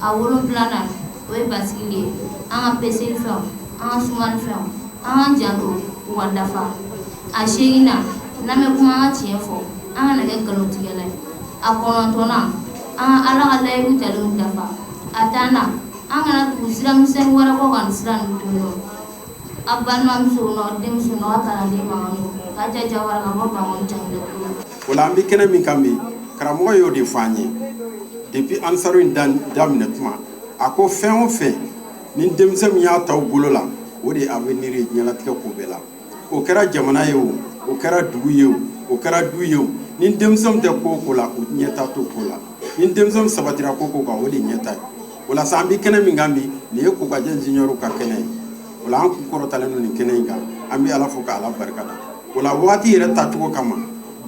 A wolonfilanan, o ye basigi ye. An ka peseli fɛnw, an ka sumali fɛnw, an k'an janto u ka dafa. A seeginnan, n'an bɛ kuma, an ka tiɲɛ fɔ, an kana kɛ nkalontigɛla ye. A kɔnɔntɔnnan, an ka Ala ka layidu talenw dafa. A tannan, an kana tugu sira misɛnnin wɛrɛ kɔ ka nin sira ninnu to yen nɔ. Aw balimamuso n'aw denmuso n'aw ka kalanden mankan Kaja Jawara ka bɔ Bankɔni Janginɛkulu.
O la, an bɛ kɛnɛ min kan bi, karamɔgɔ y'o de fɔ an ye depuis ansaru in daminɛ tuma. A ko fɛn o fɛn ni denmisɛn min y'a ta u bolo la, o de ye avenir ye diɲɛlatigɛ ko bɛɛ la. O kɛra jamana ye, o o kɛra dugu ye, o o kɛra du ye, o ni denmisɛnw tɛ ko o ko la, o ɲɛta t'o ko la. Ni denmisɛnw sabatira ko ko kan, o de ɲɛta ye. O la sa, an bɛ kɛnɛ min kan bi, nin ye Kokajɛ junior ka kɛnɛ ye. O la, an kun kɔrɔtalen don nin kɛnɛ in kan. An bɛ Ala fo ka Ala barika da. O la, waati yɛrɛ tacogo kama,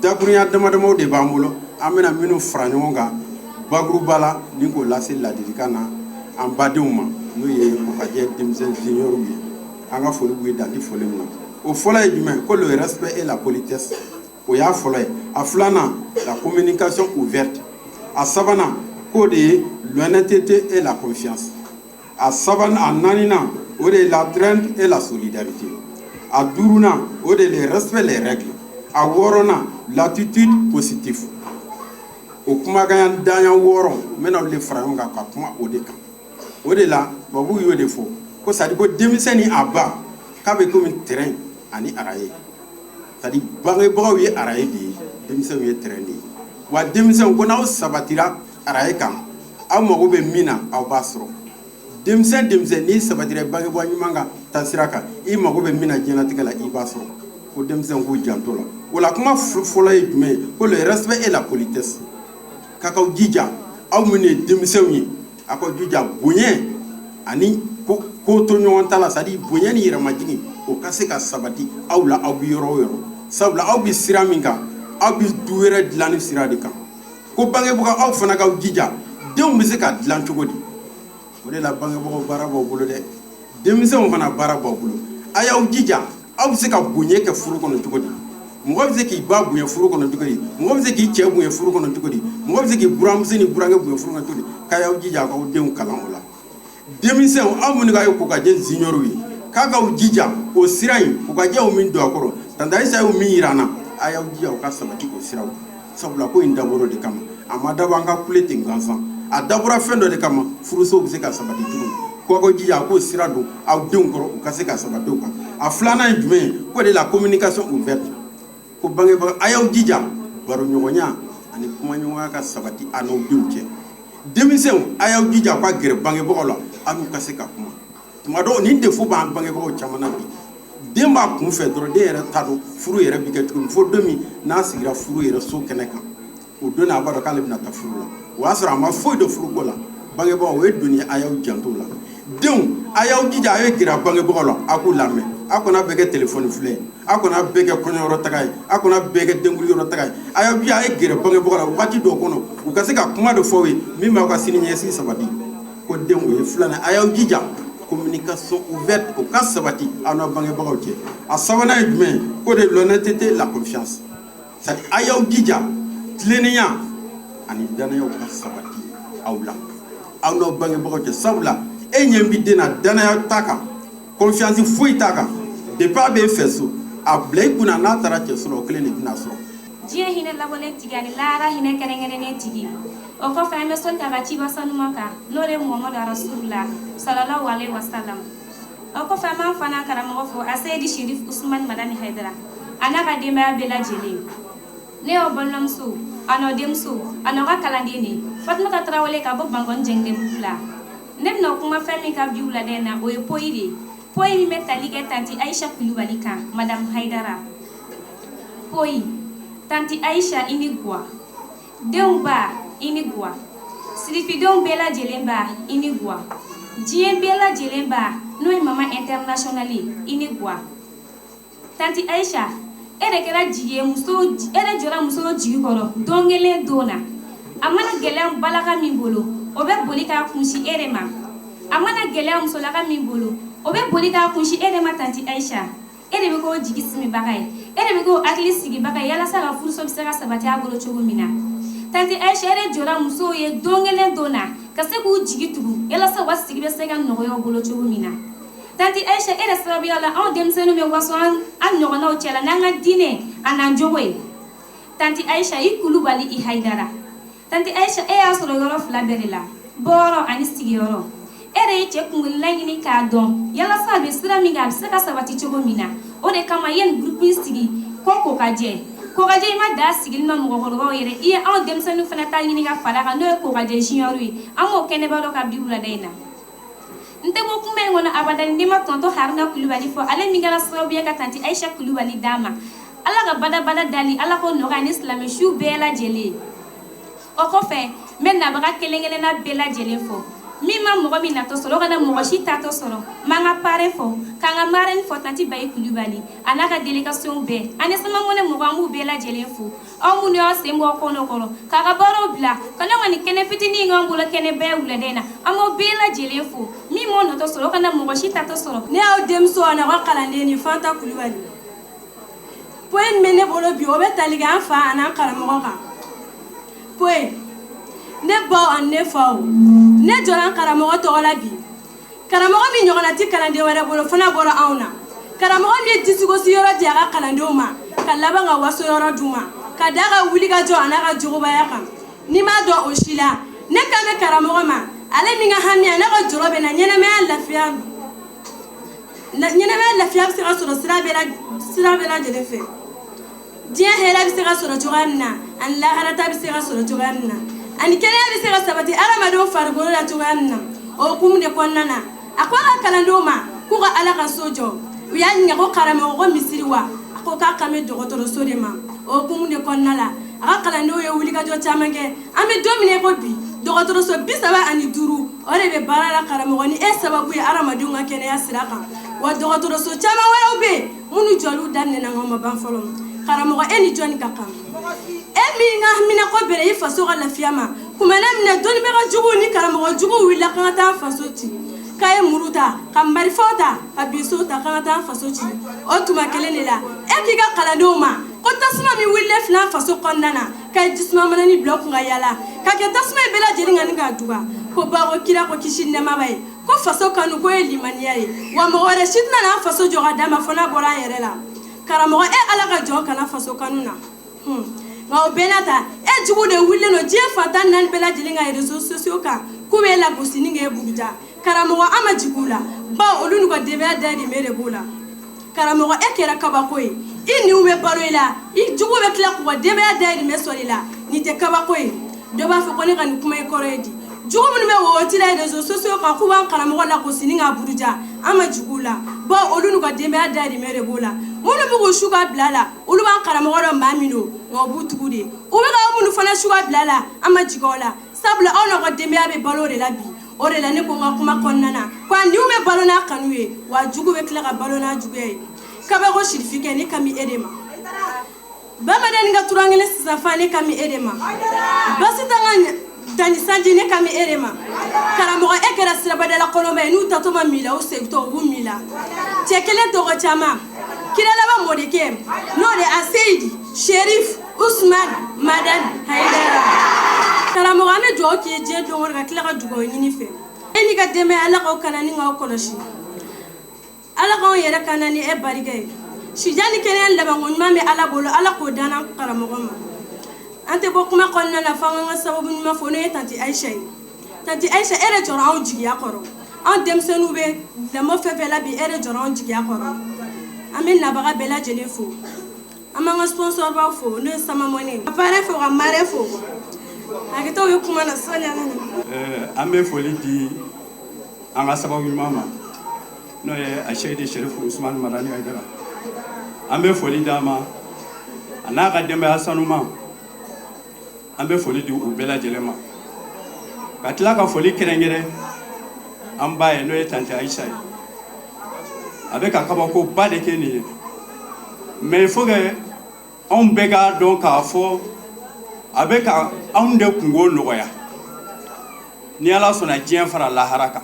dakurunya dama damaw de b'an bolo, an bɛna minnu fara ɲɔgɔn kan bakuruba la ni k'o lase ladilikan na an badenw ma, n'o ye Kokajɛ denmisɛn junior ye. An ka foli b'u ye danti foli min na. O fɔlɔ ye jumɛn? Ko le respect et la politesse, o y'a fɔlɔ ye. A filanan, la communication ouverte. A sabanan, k'o de ye l'honnêteté et la confiance. A sabanan, a naaninan, o de ye l'entraide et la solidarité. A duurunan, o de le respect les règles. A wɔɔrɔnan, l'attitude positive. O kumakan danya 6, n bɛna olu de fara ɲɔgɔn kan ka kuma o de kan. O de la tubabuw y'o de fɔ ko, c'est à dire, ko denmisɛn ni a ba k'a bɛ komi train ani rail, c'est à dire bangebagaw ye rail de ye, denmisɛnw ye train de ye. Wa denmisɛnw ko n'aw sabatira rail kan, aw mago bɛ min na, aw b'a sɔrɔ. Denmisɛn, denmisɛn, n'i sabatira bangebaa ɲuman kan taasira kan, i mago bɛ min na diɲɛlatigɛ la, i b'a sɔrɔ. Ko denmisɛn k'u janto la. O la, kuma fɔlɔ ye jumɛn ye? Ko le respect et la politesse. K'a k'aw jija, aw minnu ye denmisɛnw ye, aw k'aw jija bonya ani ko to ɲɔgɔn ta la, c'est à dire bonya ni yɛrɛmajigin, o ka se ka sabati aw la, aw bɛ yɔrɔ o yɔrɔ, sabula aw bɛ sira min kan, aw bɛ du wɛrɛ dilanni sira de kan. Ko bangebaga, aw fana k'aw jija, denw bɛ se ka dilan cogo di? O de la bangebagaw, baara b'aw bolo dɛ. Denmisɛnw fana, baara b'aw bolo. A y'aw jija, aw bɛ se ka bonya kɛ furu kɔnɔ cogo di? Mɔgɔ bɛ se k'i ba bonya furu kɔnɔ cogo di? Mɔgɔ bɛ se k'i cɛ bonya furu kɔnɔ cogo di? Mɔgɔ bɛ se k'i buramuso ni burankɛ bonya furu kɔnɔ cogo di? K'a y'aw jija k'aw denw kalan o la. Denmisɛnw, aw minnu ka ye Kokajɛ junior ye, k'a k'aw jija o sira in, Kokajɛw min don a kɔrɔ, Tante Ayisa y'o min yira an na, a y'aw jija o ka sabati o siraw, sabula ko in dabɔra o de kama. A ma dabɔ an ka kule ten gansan, a dabɔra fɛn dɔ de kama, furusow bɛ se ka sabati cogo min. Ko aw jija a k'o sira don aw denw kɔrɔ, u ka se ka sabati o kan. A filanan ye jumɛn ye? Ko de la communication ouverte. Ko bangebaga, a y'aw jija baroɲɔgɔnya ani kumaɲɔgɔnya ka sabati a n'aw denw cɛ. Denmisɛnw, a y'aw jija ka gɛrɛ bangebagaw la, aw n'u ka se ka kuma. Tuma dɔw, nin défaut b'an bangebagaw caman na bi. Den b'a kun fɛ dɔrɔn, den yɛrɛ t'a dɔn furu yɛrɛ bɛ kɛ cogo min, fo don min n'a sigira furu yɛrɛ so kɛnɛ kan, o don a b'a dɔn k'ale bɛna taa furu la. O y'a sɔrɔ a ma foyi dɔn furuko la. Bangebagaw, o ye doni ye, a y'aw janto o la. Denw, a y'aw jija a ye gɛrɛ bangebagaw la, a k'u lamɛn. Aw kana bɛɛ kɛ telefɔni filɛ ye, aw kana bɛɛ kɛ kɔɲɔyɔrɔ taga ye, aw kana bɛɛ kɛ denkuli yɔrɔ taga ye. A y'aw jija a ye gɛrɛ bangebagaw la waati dɔw kɔnɔ, u ka se ka kuma dɔ fɔ aw ye min b'aw ka sini ɲɛsigi sabati. Ko denw, o ye filanan, a y'aw jija communication ouverte, o ka sabati aw n'aw bangebagaw cɛ. A sabanan ye jumɛn ye? Ko de l'honnêteté, la confiance, c'est à dire a y'aw jija tilennenya ani danayaw ka sabati aw la, aw n'aw bangebagaw cɛ, sabula e ɲɛ bɛ den na, danaya t'a kan, confiance foyi t'a kan. Depuis a b'e fɛ so, a bila i kunna n'a taara cɛ sɔrɔ, o kelen de bɛna sɔrɔ.
Diɲɛ hinɛ labɔlen tigi ani lahara hinɛ kɛrɛnkɛrɛnnen tigi. O kɔfɛ, an bɛ sɔli k'a ka ciba sanuman kan, n'o de ye Muhamadu Rasulula sallallahu alaihi wasallam. O kɔfɛ, an b'an fana karamɔgɔ fo, a Seyidi Sherif Usman Madani Haidara, a n'a ka denbaya bɛɛ lajɛlen. Ne y'aw balimamuso, a n'aw denmuso, a n'aw ka kalanden de, Fatumata Tarawele, ka bɔ Bankɔni Jɛngɛbugu la. Ne bɛna kuma fɛn min kan bi wulada in na, o ye poyi de ye, poyi min bɛ tali kɛ Tanti Ayisa Kulubali kan, Madame Haidara. Poyi: Tanti Ayisa, i ni guwa. Denw ba, i ni guwa. Sirifidenw bɛɛ lajɛlen ba, i ni guwa. Diɲɛ bɛɛ lajɛlen ba, n'o ye Mama International ye, i ni guwa. Tanti Ayisa, e de kɛra jigi ye musow, e de jɔra musow jigi kɔrɔ don kelen don na. A mana gɛlɛya balaka min bolo, o bɛ boli k'a kunsi e de ma. A mana gɛlɛya musolaka min bolo, o bɛ boli k'a kunsi e de ma. Tanti Ayisa, e de bɛ k'o jigi simibaga ye, e de bɛ k'o hakili sigibaga ye, yalasa ka furuso bɛ se ka sabati a bolo cogo min na. Tanti Ayisa, e de jɔra musow ye don kelen don na, ka se k'u jigi tugu, yalasa u ka sigi bɛ se ka nɔgɔya u bolo cogo min na. Tanti Ayisa, e de sababuya la anw denmisɛnninw bɛ waso an ɲɔgɔnnaw cɛla n'an ka diinɛ a n'an jogo ye. Tanti Ayisa, i Kulubali, i Hayidara. Tanti Ayisa, e y'a sɔrɔ yɔrɔ fila bɛɛ de la, bɔyɔrɔ ani sigiyɔrɔ. E de ye cɛ kunkolila ɲini k'a dɔn, yalasa a bɛ sira min kan, a bɛ se ka sabati cogo min na. O de kama i ye nin groupe in sigi ko Kokajɛ. Kokajɛ, i ma da sigili ma mɔgɔkɔrɔbaw yɛrɛ, i ye anw denmisɛnninw fana ta ɲini ka fara kan, n'o ye Kokajɛ junior ye. An b'o kɛnɛba dɔ ka bi wulada in na. N tɛ bɔ kuma in kɔnɔ abada ni ma tonton Haruna Kulubali fɔ, ale min kɛra sababu ye ka Tanti Ayisa Kulubali d'a ma. Ala ka badabada dali, Ala k'o nɔgɔya ni silamɛ su bɛɛ lajɛlen. O kɔfɛ, n bɛ nabaga kelen kelenna bɛɛ lajɛlen fɔ. Min ma mɔgɔ min natɔ sɔrɔ, o kana mɔgɔ si tatɔ sɔrɔ. N b'an ka parrain fɔ, k'an ka marraine fɔ, Tanti Bayi Kulubali a n'a ka délégation bɛɛ, ani Samanmɔnɛ mɔgɔ, an b'u bɛɛ lajɛlen fo. Aw minnu y'aw sen bɔ kɔnɔ kɔrɔ k'a ka baaraw bila ka ne ka nin kɛnɛ fitinin in k'an bolo kɛnɛba ye wulada in na, an b'aw bɛɛ lajɛlen fo. Min m'o natɔ sɔrɔ, o kana mɔgɔ si tatɔ sɔrɔ.
Ne y'aw denmuso a n'aw ka kalanden ni Fanta Kulubali. Poyi min bɛ ne bolo bi, o bɛ tali kɛ an fa an'an karamɔgɔ kan. Poyi: ne baw ani ne faw, ne jɔra an karamɔgɔ tɔgɔ la bi, karamɔgɔ min ɲɔgɔnna tɛ kalanden wɛrɛ bolo, fana bɔra anw na. Karamɔgɔ min ye disigosi yɔrɔ di a ka kalandenw ma ka laban ka waso yɔrɔ d'u ma ka da ka wulikajɔ a n'a ka jogobaya kan. N'i m'a dɔn o si la, ne kan bɛ karamɔgɔ ma, ale min ka hami a n'a ka jɔrɔ bɛ na ɲɛnamaya lafiya. Ɲɛnamaya lafiya bɛ se ka sɔrɔ sira bɛɛ lajɛlen fɛ. Diɲɛ hɛrɛ bɛ se ka sɔrɔ cogoya min na, ani laharata bɛ se ka sɔrɔ cogoya min na, ani kɛnɛya bɛ se ka sabati hadamadenw farikolo la cogoya min na. O hukumu de kɔnɔna na, a ko a ka kalandenw ma k'u ka Ala ka so jɔ. U y'a ɲininka ko karamɔgɔ, ko misiri wa? A ko k'a kan bɛ dɔgɔtɔrɔso de ma. O hukumu de kɔnɔna la, a ka kalandenw ye wulikajɔ caman kɛ. An bɛ don min na i ko bi, dɔgɔtɔrɔso 35, o de bɛ baara la karamɔgɔ ni e sababu ye hadamadenw ka kɛnɛya sira kan. Wa dɔgɔtɔrɔso caman wɛrɛw bɛ yen minnu jɔliw daminɛna nka u ma ban fɔlɔ. Karamɔgɔ, e ni jɔnni ka kan? E min ka haminako bɛnna i faso ka lafiya ma, kumana min na dɔnnibaga juguw ni karamɔgɔ juguw wulila k'an ka taa faso ci, k'a ye muru ta ka marifaw ta ka binsow ta k'an ka taa faso ci, o tuma kelen de la e k'i ka kalandenw ma ko tasuma min wulilen filɛ an faso kɔnɔna na, k'a ye jisuma manani bila kun ka yala ka kɛ tasuma ye bɛɛ lajɛlen kan ni k'a duga. Ko bawo kira ko kisi ni nɛɛma b'a ye ko faso kanu ko ye limaniya ye, wa mɔgɔ wɛrɛ si tɛna n'an faso jɔ ka d'a ma fo n'a bɔra an yɛrɛ la. Karamɔgɔ, e Ala ka jɔn kana faso kanu na. Nka o bɛɛ n'a ta, e jugu de wulilen don diɲɛ fan 14 bɛɛ lajɛlen ka réseaux sociaux kan k'u b'e lagosi ni k'e buruja. Karamɔgɔ, an ma jigin u la, bawo olu n'u ka denbaya dahirimɛ de b'u la. Karamɔgɔ, e kɛra kabako ye, i niw bɛ balo i la, i jugu bɛ tila k'u ka denbaya dahirimɛ sɔrɔ i la. Nin tɛ kabako ye? Dɔ b'a fɔ ko ne ka nin kuma in kɔrɔ ye di? Jugu minnu bɛ wɔwɔti la réseaux sociaux kan k'u b'an karamɔgɔ lagosi ni k'a buruja, an ma jigin u la, bawo olu n'u ka denbaya dahirimɛ de b'u la. Minnu bɛ k'u su ka bila la, olu b'an karamɔgɔ dɔn maa min don, nka u b'u tugu de. U bɛ ka minnu fana su ka bila la, an ma jigin o la, sabula aw n'aw ka denbaya bɛ balo o de la bi. O de la ne ko n ka kuma kɔnɔna na ko a niw bɛ balo n'a kanu ye, wa jugu bɛ tila ka balo n'a juguya ye. Kabako sirifikɛ, ne kan bɛ e de ma. Bamadani ka turankelen sisan fa, ne kan bɛ e de ma. Basi t'an ka danni sanji, ne kan bɛ e de ma. Karamɔgɔ, e kɛra sirabadala kɔnɔma ye, n'u taatɔ ma min la, u segintɔ u b'u min la. Cɛ kelen tɔgɔ caman, kira laban mɔdikɛ, n'o de Aseyidi Sherif Usman Madani Hayidara. Karamɔgɔ, an bɛ dugawu k'i ye diɲɛ don o don, ka tila ka dugawu ɲini fɛ. E n'i ka denbaya, Ala k'aw kana ni k'aw kɔlɔsi. Ala k'anw yɛrɛ kana ni e barika ye. Sijan ni kɛnɛya labanko ɲuman bɛ Ala bolo, Ala k'o dan an karamɔgɔ ma. An tɛ bɔ kuma kɔnɔna na f'an k'an ka sababu ɲuman fɔ, n'o ye tanti Ayisa ye. Tanti Ayisa, e de jɔra anw jigiya kɔrɔ. Anw denmisɛnninw bɛ lamɔ fɛn fɛn la bi, e de jɔra anw jigiya kɔrɔ. An bɛ nabaga bɛɛ lajɛlen fo. An b'an ka sponsor baw fo, n'o ye Sama Mɔni. Ka parrain fo, ka marraine fo. Hakɛto bɛ kuma na sani an ka na.
An bɛ foli di an ka sababu ɲuman ma, n'o ye Aseyidi Serifu Usumani Madani Hayidara. An bɛ foli d'a ma, a n'a ka denbaya sanuma. An bɛ foli di u bɛɛ lajɛlen ma, ka tila ka foli kɛrɛnkɛrɛn an ba ye, n'o ye tante Ayisa ye. A bɛ ka kabakoba de kɛ nin ye, mais il faut que anw bɛɛ k'a dɔn k'a fɔ a bɛ ka anw de kungo nɔgɔya, ni Ala sɔnna diɲɛ fara lahara kan.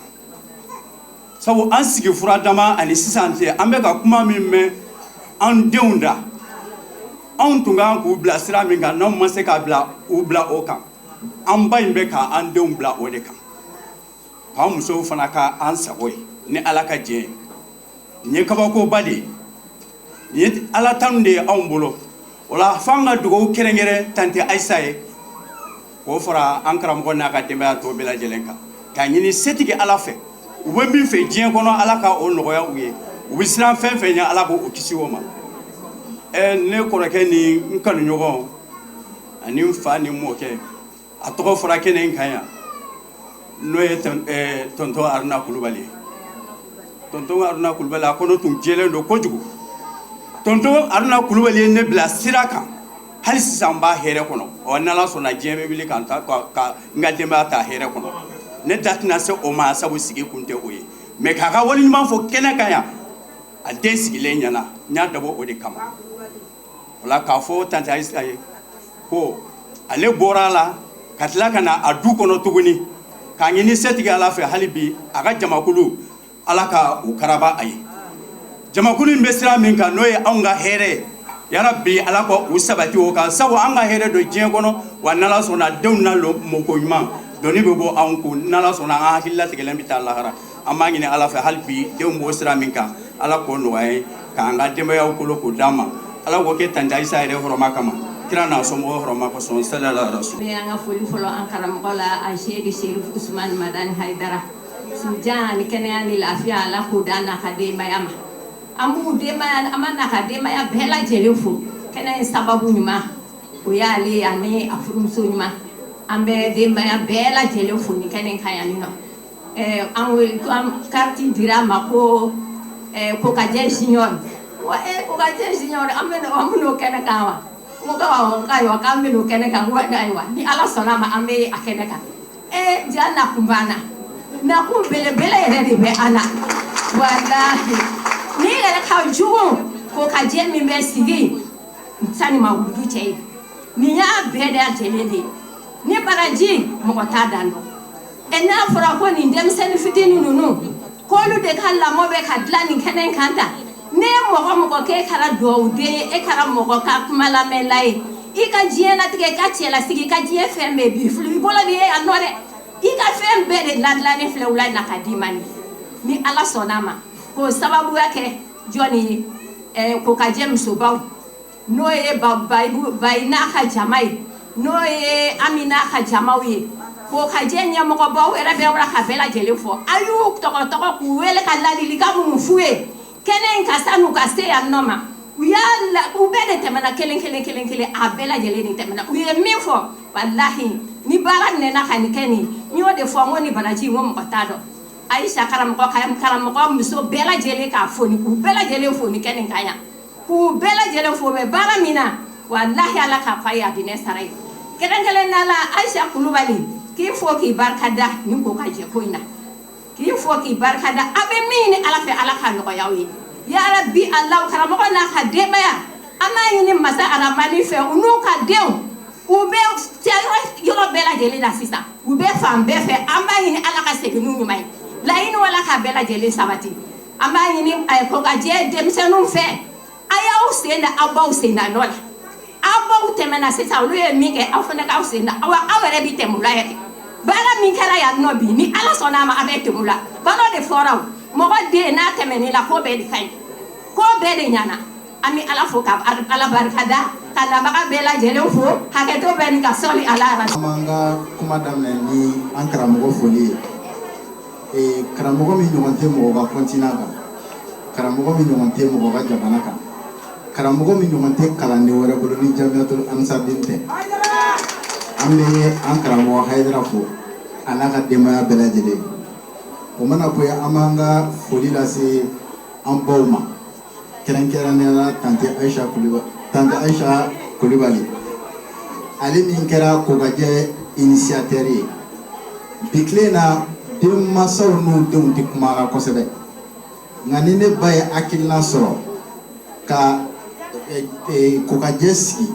Sabu an sigi fura dama ani sisan cɛ, an bɛ ka kuma min mɛn an denw da, anw tun kan k'u bila sira min kan, n'anw ma se k'a bila u bila o kan, an ba in bɛ ka an denw bila o de kan, k'an musow fana ka an sago ye ni Ala ka diɲɛ ye. Nin ye kabakoba de ye, nin ye Ala tanu de ye anw bolo. O la f'an ka dugawu kɛrɛnkɛrɛn tante Ayisa ye, k'o fara an karamɔgɔ n'a ka denbaya tɔ bɛɛ lajɛlen kan, k'a ɲini setigi Ala fɛ, u bɛ min fɛ diɲɛ kɔnɔ, Ala ka o nɔgɔya u ye. U bɛ siran fɛn fɛn ɲɛ, Ala k'o kisi o ma. Ne kɔrɔkɛ ni n kanuɲɔgɔn ani n fa ni mɔkɛ, a tɔgɔ fɔra kɛnɛ in kan yan, n'o ye tɔntɔn Aruna Kulubali ye. Tɔntɔn Aruna Kulubali, a kɔnɔ tun jɛlen don kojugu. Tɔntɔn Aruna Kulubali ye ne bila sira kan, hali sisan n b'a hɛrɛ kɔnɔ. Ɔ, n'Ala sɔnna, diɲɛ bɛ wuli ka n ta ka n ka denbaya ta hɛrɛ kɔnɔ. Ne da tɛna se o ma, sabu sigi kun tɛ o ye, mais k'a ka wale ɲuman fɔ kɛnɛ kan yan, a den sigilen ɲɛna, n y'a dabɔ o de kama. O la k'a fɔ tante Ayisa ye ko ale bɔra a la ka tila ka na a du kɔnɔ tuguni, k'a ɲini setigi Ala fɛ hali bi a ka jamakulu, Ala ka u karaba a ye. Jamakulu in bɛ sira min kan, n'o ye anw ka hɛrɛ ye, yarabi Ala ka u sabati o kan, sabu an ka hɛrɛ don diɲɛ kɔnɔ. Wa n'Ala sɔnna, denw na mɔko ɲuman doni bɛ bɔ anw kun. N'Ala sɔnna, an hakili latigɛlen bɛ taa lahara. An b'a ɲini Ala fɛ hali bi, denw b'o sira min kan, Ala k'o nɔgɔya ye. K'an ka denbayaw kolo k'o d'an ma. Ala k'o kɛ Tanti Ayisa yɛrɛ hɔrɔma kama, kira n'a somɔgɔw hɔrɔma kosɔn, salala rasul.
Bɛ an ka foli fɔlɔ an karamɔgɔ la, a Seyidi Serif Usumani Madani Hayidara. Sijan ani kɛnɛya ni lafiya, Ala k'o d'an n'a ka denbaya ma. An b'u denbaya, an b'a n'a ka denbaya bɛɛ lajɛlen fo. Kɛnɛ in sababu ɲuman, o y'ale ye ani a furumuso ɲuman. An bɛ denbaya bɛɛ lajɛlen fo nin kɛnɛ kan yan nɔ. An carte dira a ma ko Kokajɛ Junior. Wa Kokajɛ Junior, an bɛ an bɛn'o kɛnɛ kan wa? N ko ayiwa, k'an bɛn'o kɛnɛ kan. N ko ayiwa, ni Ala sɔnna a ma, an bɛ a kɛnɛ kan. Ja nakun b'an na, nakun belebele yɛrɛ de bɛ an na. Walahi, ni yɛrɛ ka jugu Kokajɛ min bɛ sigi sani ma wudu cɛ ye, nin y'a bɛɛ lajɛlen de ye. Ni baraji mɔgɔ t'a dan dɔn. N'a fɔra ko nin denmisɛnnin fitinin ninnu, k'olu de ka lamɔ bɛ ka dilan nin kɛnɛ kan tan, ne ye mɔgɔ mɔgɔ k'e kɛra dugawuden ye, e kɛra mɔgɔ ka kumalamɛnla ye, i ka diɲɛlatigɛ, i ka cɛlasigi, i ka diɲɛ fɛn bɛɛ bi fili i bolo de ye yan nɔ dɛ. I ka fɛn bɛɛ de ladilannen filɛ wula in na ka d'i ma. Ni Ala sɔnna a ma, k'o sababuya kɛ jɔnni ye? Kokajɛ musobaw, n'o ye Bayi n'a ka jama ye, n'o ye Ami n'a ka jamaw ye. Kokajɛ ɲɛmɔgɔbaw yɛrɛ bɛ wala ka bɛɛ lajɛlen fɔ. A y'u tɔgɔ tɔgɔ k'u wele ka ladilikan minnu f'u ye kɛnɛ in ka san'u ka se yan nɔ ma, u y'a u bɛɛ de tɛmɛna kelen kelen kelen kelen, a bɛɛ lajɛlen de tɛmɛna. U ye min fɔ, walahi, ni baara nɛna ka nin kɛ nin, n y'o de fɔ, n ko ni baraji, n ko mɔgɔ t'a dɔn. Ayisa karamɔgɔ, karamɔgɔ muso bɛɛ lajɛlen k'a fo, ni k'u bɛɛ lajɛlen fo ni kɛ nin kan yan, k'u bɛɛ lajɛlen fo bɛ baara min na. Walahi, Ala k'a fɔ a ye a dinɛ sara ye. Kɛrɛnkɛrɛnnenya la, Ayisa Kulubali, k'i fo k'i barika da nin ko ka jɛ ko in na, k'i fo k'i barika da. A bɛ min ɲini Ala fɛ, Ala k'a nɔgɔya aw ye yarabi. Ala karamɔgɔ n'a ka denbaya, an b'a ɲini masa aramani fɛ, u n'u ka denw, u bɛ yɔrɔ bɛɛ lajɛlen na sisan, u bɛ fan bɛɛ fɛ, an b'a ɲini Ala ka segin n'u ɲuman ye. Laɲini wala k'a bɛɛ lajɛlen sabati. An b'a ɲini Kokajɛ denmisɛnninw fɛ, a y'aw sen da aw baw sen da nɔ la. Aw baw tɛmɛna sisan, olu ye min kɛ, aw fana k'aw sen da. Awa, aw yɛrɛ bi tɛmɛ u la yɛrɛ. Baara min kɛra yan nɔ bi, ni Ala sɔnna a ma, a bɛ tɛmɛ u la. Balo de fɔra o mɔgɔ den n'a tɛmɛn'i la, ko bɛɛ de ka ɲi, ko bɛɛ de ɲana. An bɛ Ala fo ka Ala barika da, ka nabaga bɛɛ lajɛlen fo. Hakɛto bɛ nin ka sɔli ala.
An b'an ka kuma daminɛ ni an karamɔgɔ foli ye. Karamɔgɔ min ɲɔgɔn tɛ mɔgɔ ka continent kan, karamɔgɔ min ɲɔgɔn tɛ mɔgɔ ka jamana kan, karamɔgɔ min ɲɔgɔn tɛ kalanden wɛrɛ bolo ni Jamiyatul Ansar-Dine tɛ, an bɛ an karamɔgɔ Hayidara fo, a n'a ka denbaya bɛɛ lajɛlen. O mana bɔ yen, an b'an ka foli lase an baw ma, kɛrɛnkɛrɛnnenya la Tante Ayisa Kulubali. Tante Ayisa Kulubali, ale min kɛra Kokajɛ initiateur ye. Bi tile in na, denmansaw n'u denw tɛ kuma la kosɛbɛ, nka ni ne ba ye hakilina sɔrɔ ka Kokajɛ sigi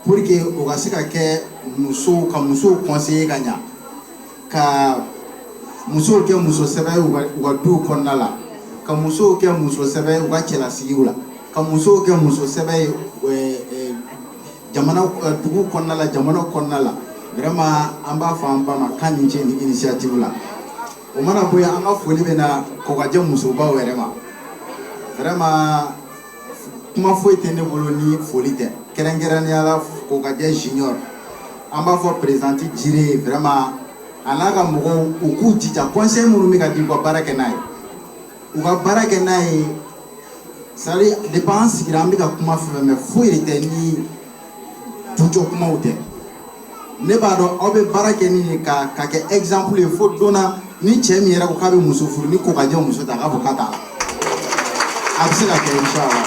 pour que o ka se ka kɛ musow ka musow conseiller ka ɲa, ka musow kɛ muso sɛbɛ ye u ka duw kɔnɔna la, ka musow kɛ muso sɛbɛ ye u ka cɛlasigiw la, ka musow kɛ muso sɛbɛ ye jamana dugu kɔnɔna la, jamana kɔnɔna la, vraiment an b'a fɔ an ba ma k'a ni ce ni initiative la. O mana bɔ yen, an ka foli bɛ na Kokajɛ musobaw yɛrɛ ma. Vraiment, kuma foyi tɛ ne bolo ni foli tɛ. Kɛrɛnkɛrɛnnenya la, Kokajɛ Junior, an b'a fɔ présidente Jire ye, vraiment a n'a ka mɔgɔw, u k'u jija, conseil minnu bɛ ka di, u ka baara kɛ n'a ye, u ka baara kɛ n'a ye. C'est à dire, depuis an sigira, an bɛ ka kuma fɛn fɛn mɛn, foyi de tɛ ni dujɔ kumaw tɛ. Ne b'a dɔn aw bɛ baara kɛ ni nin ka kɛ exemple ye, fo don na ni cɛ min yɛrɛ ko k'a bɛ muso furu, ni Kokajɛ muso ta, a k'a fɔ k'a t'a la, a bɛ se ka kɛ, inchallah.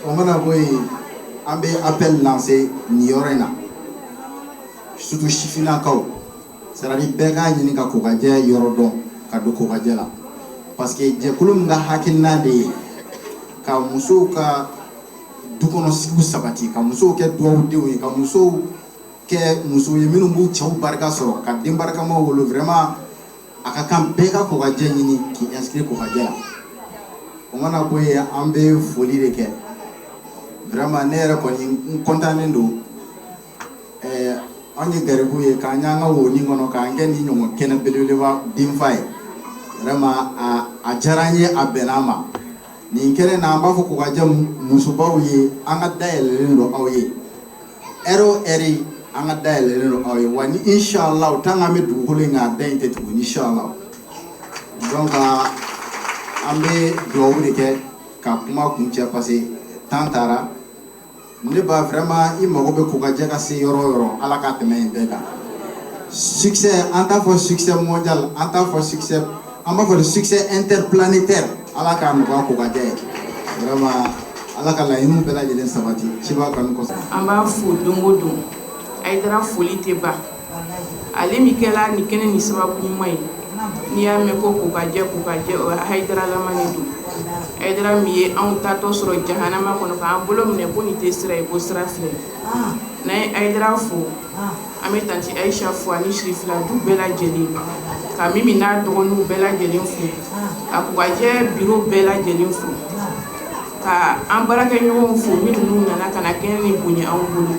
O mana bɔ yen, an bɛ appel lancer nin yɔrɔ in na, surtout sifinnakaw. C'est à dire, bɛɛ k'a ɲini ka Kokajɛ yɔrɔ dɔn, ka don Kokajɛ la, parce que jɛkulu min ka hakilina de ye ka musow ka dukɔnɔsigiw sabati, ka musow kɛ duwawudenw ye, ka musow kɛ musow ye minnu b'u cɛw barika sɔrɔ, ka den barikamaw wolo, vraiment a ka kan bɛɛ ka Kokajɛ ɲini k'i inscrit Kokajɛ la. O mana bɔ yen, an bɛ foli de kɛ. Vraiment, ne yɛrɛ kɔni, n kɔntannen don. An ye garibu ye k'an y'an ka wonin kɔnɔ k'an kɛ ni ɲɔgɔn kɛnɛ belebeleba denfa ye. Vraiment, a diyara n ye, a bɛnna a ma. Nin kɛnɛ na, an b'a fɔ Kokajɛ musobaw ye, an ka da yɛlɛlen don aw ye. Ɛri o ɛri, an ka da yɛlɛlen don aw ye. Wa ni inshallah, tant qu'an bɛ dugukolo in kan, a da in tɛ tugu, inshallah. Donc an bɛ dugawu de kɛ ka kuma kuncɛ, parce que temps taara. Ne ba, vraiment, i mago bɛ Kokajɛ ka se yɔrɔ o yɔrɔ, Ala k'a tɛmɛ yen bɛɛ kan. Succès, an t'a fɔ succès mondial, an t'a fɔ succès, an b'a fɔ de succès interplanétaire. Ala k'a nɔgɔya Kokajɛ ye. Vraiment, Ala ka laɲiniw bɛɛ lajɛlen sabati ciba kanu kosɔn.
An b'a fo don o don. Hayidara foli tɛ ban. Ale min kɛla nin kɛnɛ ni sababu ɲuman ye, n'i y'a mɛn ko Kokajɛ, Kokajɛ, o Hayidara lamani don. Hayidara min ye anw tatɔ sɔrɔ jahanama kɔnɔ, k'an bolo minɛ ko nin tɛ sira ye, ko sira filɛ. N'an ye Hayidara fo, an bɛ tanti Ayisa fo ani Sirifila du bɛɛ lajɛlen, ka Mimi n'a dɔgɔninw bɛɛ lajɛlen fo, ka Kokajɛ biro bɛɛ lajɛlen fo, ka an baarakɛɲɔgɔnw fo minnu nana ka na kɛnɛ ni bonya anw bolo,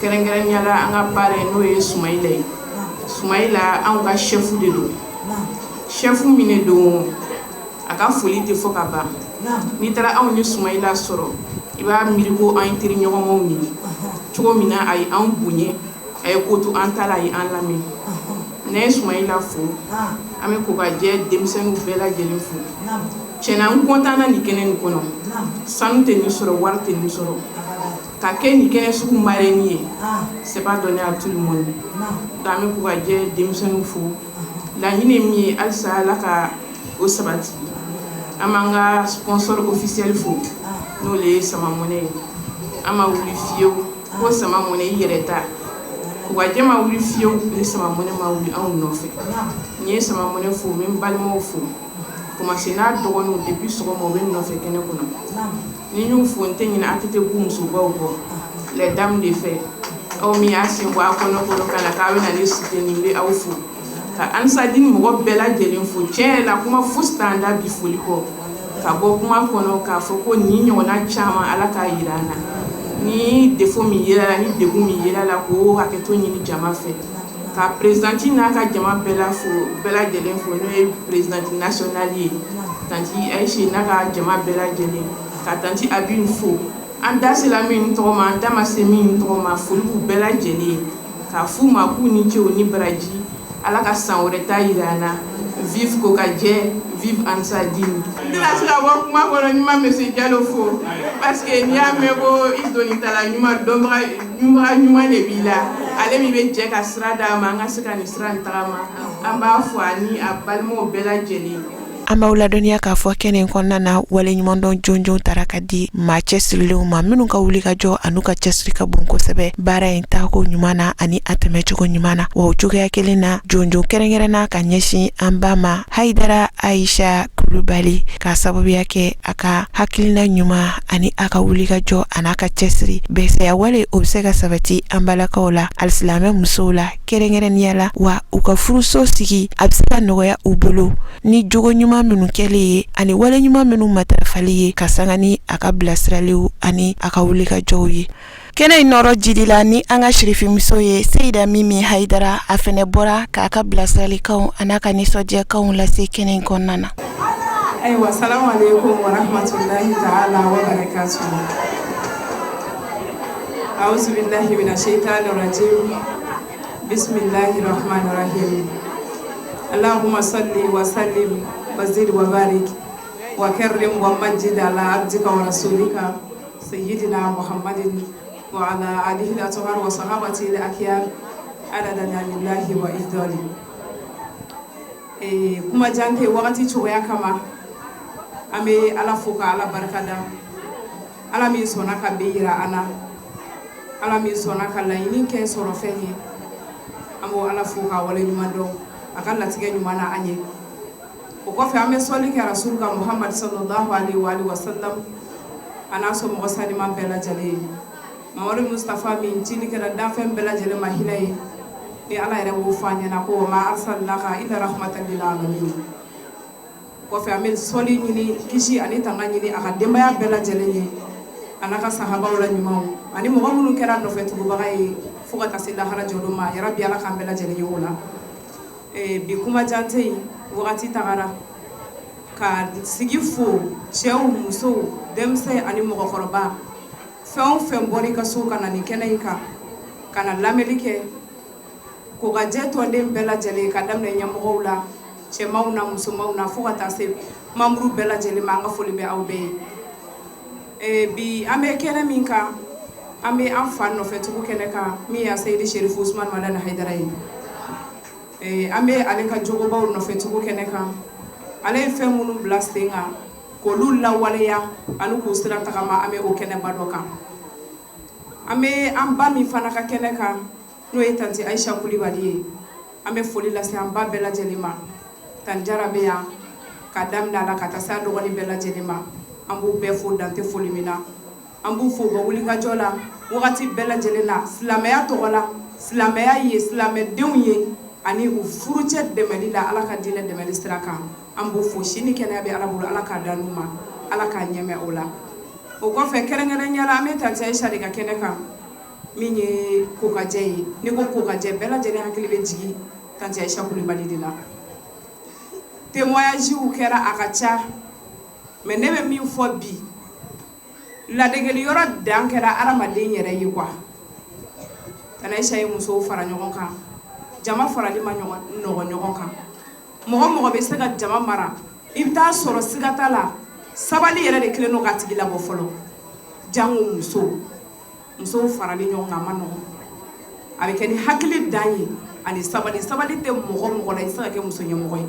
kɛrɛnkɛrɛnnenya la an ka parrain, n'o ye Sumayila ye. Sumayila, anw ka chef de don, chef min de don, a ka foli tɛ fɔ ka ban. N'i taara anw ni Sumayila sɔrɔ, i b'a miiri ko an ye teri ɲɔgɔnmaw de ye. Cogo min na a ye anw bonya, a ye ko to an ta la, a ye an lamɛn. N'an ye Sumayila fo, an bɛ Kokajɛ denmisɛnninw bɛɛ lajɛlen fo. Tiɲɛna, n content na nin kɛnɛ nin kɔnɔ. Sanu tɛ nin sɔrɔ, wari tɛ nin sɔrɔ. Ka kɛ nin kɛnɛ sugu marraine ye, c'est pas donné à tout le monde. Donc an bɛ Kokajɛ denmisɛnninw fo. Laɲini ye min ye, halisa Ala ka o sabati. An b'an ka sponsor officiel fo, n'o le ye Samamɔnɛ ye. An ma wuli fiyewu ko Samamɔnɛ i yɛrɛ ta. Kokajɛ ma wuli fiyewu ni Samamɔnɛ ma wuli anw nɔfɛ. N ye Samamɔnɛ fo, n bɛ n balimaw fo, commencé n'a dɔgɔninw, depuis sɔgɔma u bɛ n nɔfɛ kɛnɛ kɔnɔ. Ni n y'u fo, n tɛ ɲinɛ ATT musobaw kɔ, les dames de fer. Aw min y'a sen bɔ a kɔnɔ kɔnɔ ka na k'aw bɛ na ne soutenir, n bɛ aw fo, ka Ansadini mɔgɔ bɛɛ lajɛlen fo. Tiɲɛ yɛrɛ la, kuma fosi t'an da bi foli kɔ, ka bɔ kuma kɔnɔ k'a fɔ ko nin ɲɔgɔnna caman, Ala k'a yira an na. Ni défaut min yera la, ni degun min yera la, k'o hakɛto ɲini jama fɛ, ka présidente n'a ka jama bɛɛ la fo, bɛɛ lajɛlen fo, n'o ye présidente nationale ye, tanti Ayise n'a ka jama bɛɛ lajɛlen, ka tanti Abine fo. An da sera min tɔgɔ ma, an da ma se min tɔgɔ ma, foli b'u bɛɛ lajɛlen ye, k'a f'u ma k'u ni ce, u ni baraji. Ala ka san wɛrɛ ta yira an na. Vive Kokajɛ, vive Ansadine. N tɛna se ka bɔ kuma kɔnɔ ni ma monsieur Jalo fo, parce que n'i y'a mɛn ko i donitala ɲuman, dɔnbaga ɲuman ɲuman de b'i la. Ale min bɛ jɛ ka sira d'a ma, an ka se ka nin sira in tagama, an b'a fɔ ani a balimaw bɛɛ lajɛlen.
An b'aw ladɔnniya k'a fɔ kɛnɛ in kɔnɔna na, waleɲumandɔn jɔnjɔn taara ka di maa cɛsirilenw ma, minnu ka wuli ka jɔ an'u ka cɛsiri ka bon kosɛbɛ baara in taako ɲuman na ani a tɛmɛcogo ɲuman na. Wa o cogoya kelen na, jɔnjɔn kɛrɛnkɛrɛnna ka ɲɛsin an ba ma, Hayidara Ayisa Kulubali, k'a sababuya kɛ a ka hakilina ɲuman ani a ka wuli ka jɔ an'a ka cɛsiri. Bɛsɛya wale, o bɛ se ka sabati an balakaw la, alisilamɛ musow la kɛrɛnkɛrɛnnenya la, wa u ka furuso sigi a bɛ se ka nɔgɔya u bolo ni jogo ɲuman minnu kɛlen ye ani wale ɲuman minnu matarafali ye, ka sanga ni a ka bilasiraliw ani a ka wulikajɔw ye. Kɛnɛ in nɔrɔ jidila ni an ka sirifimuso ye, Seyida Mimi Hayidara. A fɛnɛ bɔra k'a ka bilasiralikanw an'a ka nisɔndiyakanw lase kɛnɛ in kɔnɔna na.
Ayiwa, salamu aleykum wa rahmatulahi ta'ala wa barakatuhu. Auzu billahi mina shaitani rajim. Bismillahi rahmani rahim. Allahumma salli wa sallim wa zid wa barik wa karrim wa majid ala abdika wa rasulika sayyidina Muhammadin wa ala alihi al-athhar wa sahabati al-akhyar adada ni'amillahi wa ifdali. Kuma jan tɛ, wagati cogoya kama. An bɛ Ala fo ka Ala barikada, Ala min sɔnna ka bi yira an na, Ala min sɔnna ka laɲini kɛ sɔrɔ fɛn ye. An b'o Ala fo k'a waleɲuman dɔn a ka latigɛ ɲuman na an ye. O kɔfɛ, an bɛ sɔli kɛ Rasulu kan, Muhamad sallallahu alaihi wa alihi wa sallam, a n'a somɔgɔ saniman bɛɛ lajɛlen ye. Mamadu Mustafa min cili kɛra danfɛn bɛɛ lajɛlen ma hinɛ ye, ni Ala yɛrɛ b'o fɔ an ɲɛna ko wa ma arsalnaka illa rahmatan lil alamin. Kɔfɛ, an bɛ sɔli ɲini, kisi ani tanga ɲini a ka denbaya bɛɛ lajɛlen ye, a n'a ka sahabaw la ɲumanw ani mɔgɔ minnu kɛra nɔfɛ tugubaga ye fo ka taa se lahara jɔdon ma. Yarabi, Ala k'an bɛɛ lajɛlen ye o la. Bi kuma jan tɛ yen, wagati tagara. Ka sigi fo, cɛw, musow, denmisɛn ani mɔgɔkɔrɔba, fɛn o fɛn bɔra i ka so ka na nin kɛnɛ in kan ka na lamɛnni kɛ. Kokajɛ tɔnden bɛɛ lajɛlen, ka daminɛ ɲɛmɔgɔw la, cɛmanw na, musomanw na, fo ka taa se membre bɛɛ lajɛlen ma, an ka foli bɛ aw bɛɛ ye. Bi an bɛ kɛnɛ min kan, an bɛ an fa nɔfɛtugu kɛnɛ kan, min ye Seyidi Serifu Usumani Madani Hayidara ye. An bɛ ale ka jogobaw nɔfɛtugu kɛnɛ kan. Ale ye fɛn minnu bila sen kan k'olu lawaleya ani k'u sira tagama, an bɛ o kɛnɛba dɔ kan. An bɛ an ba min fana ka kɛnɛ kan, n'o ye tanti Ayisa Kulibali ye, an bɛ foli lase an ba bɛɛ lajɛlen ma. Tanti Jara bɛ yan, ka daminɛ a la ka taa se a dɔgɔnin bɛɛ lajɛlen ma, an b'u bɛɛ fo dante foli min na. An b'u fo u ka wulikajɔ la wagati bɛɛ lajɛlen na, silamɛya tɔgɔ la, silamɛya ye, silamɛdenw ye, ani u furucɛ dɛmɛli la Ala ka diinɛ dɛmɛli sira kan. An b'u fo. Si ni kɛnɛya bɛ Ala bolo, Ala k'a d'an ma, Ala k'a ɲɛmɛ o la. O kɔfɛ, kɛrɛnkɛrɛnya la, an bɛ tanti Ayisa de ka kɛnɛ kan, min ye kokajɛ ye. N'i ko kokajɛ, bɛɛ lajɛlen hakili bɛ jigin tanti Ayisa Kulibali de la. Témoignagew kɛra, a ka ca, mais ne bɛ min fɔ bi, ladegeli yɔrɔ dan kɛra hadamaden yɛrɛ ye quoi. Tanti Ayisa ye musow fara ɲɔgɔn kan. Jama farali ma nɔgɔ ɲɔgɔn kan. Mɔgɔ mɔgɔ bɛ se ka jama mara, i bɛ taa sɔrɔ siga t'a la, sabali yɛrɛ de kelen don k'a tigi labɔ fɔlɔ. Jango musow, musow farali ɲɔgɔn kan a ma nɔgɔ. A bɛ kɛ ni hakili dan ye ani sabali. Sabali tɛ mɔgɔ mɔgɔ la, i tɛ se ka kɛ muso ɲɛmɔgɔ ye.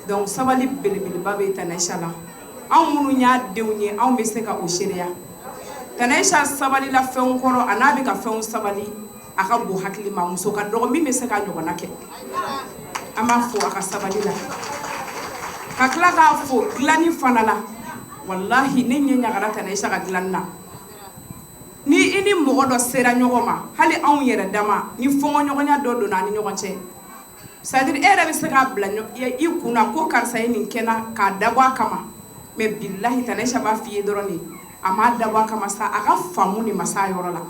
Donc sabali belebeleba bɛ Tanti Ayisa la. Anw minnu y'a denw ye, anw bɛ se ka o seereya. Tanti Ayisa sabalila fɛnw kɔrɔ, a n'a bɛ ka fɛnw sabali, a ka bon hakili ma. Muso ka dɔgɔ min bɛ se k'a ɲɔgɔnna kɛ. An b'a fo a ka sabali la, ka tila k'a fo dilanni fana la. Walahi, ne ɲɛ ɲagara Tanti Ayisa ka dilanni na. Ni i ni mɔgɔ dɔ sera ɲɔgɔn ma, hali anw yɛrɛ dama, ni fɔnkɔɲɔgɔnya dɔ donna an ni ɲɔgɔn cɛ, c'est à dire e yɛrɛ bɛ se k'a bila i kunna ko karisa ye nin kɛ n na k'a dabɔ a kama, mais bilahi, Tanti Ayisa b'a f'i ye dɔrɔn de, a m'a dabɔ a kama sa, a ka faamu de ma s'a yɔrɔ la.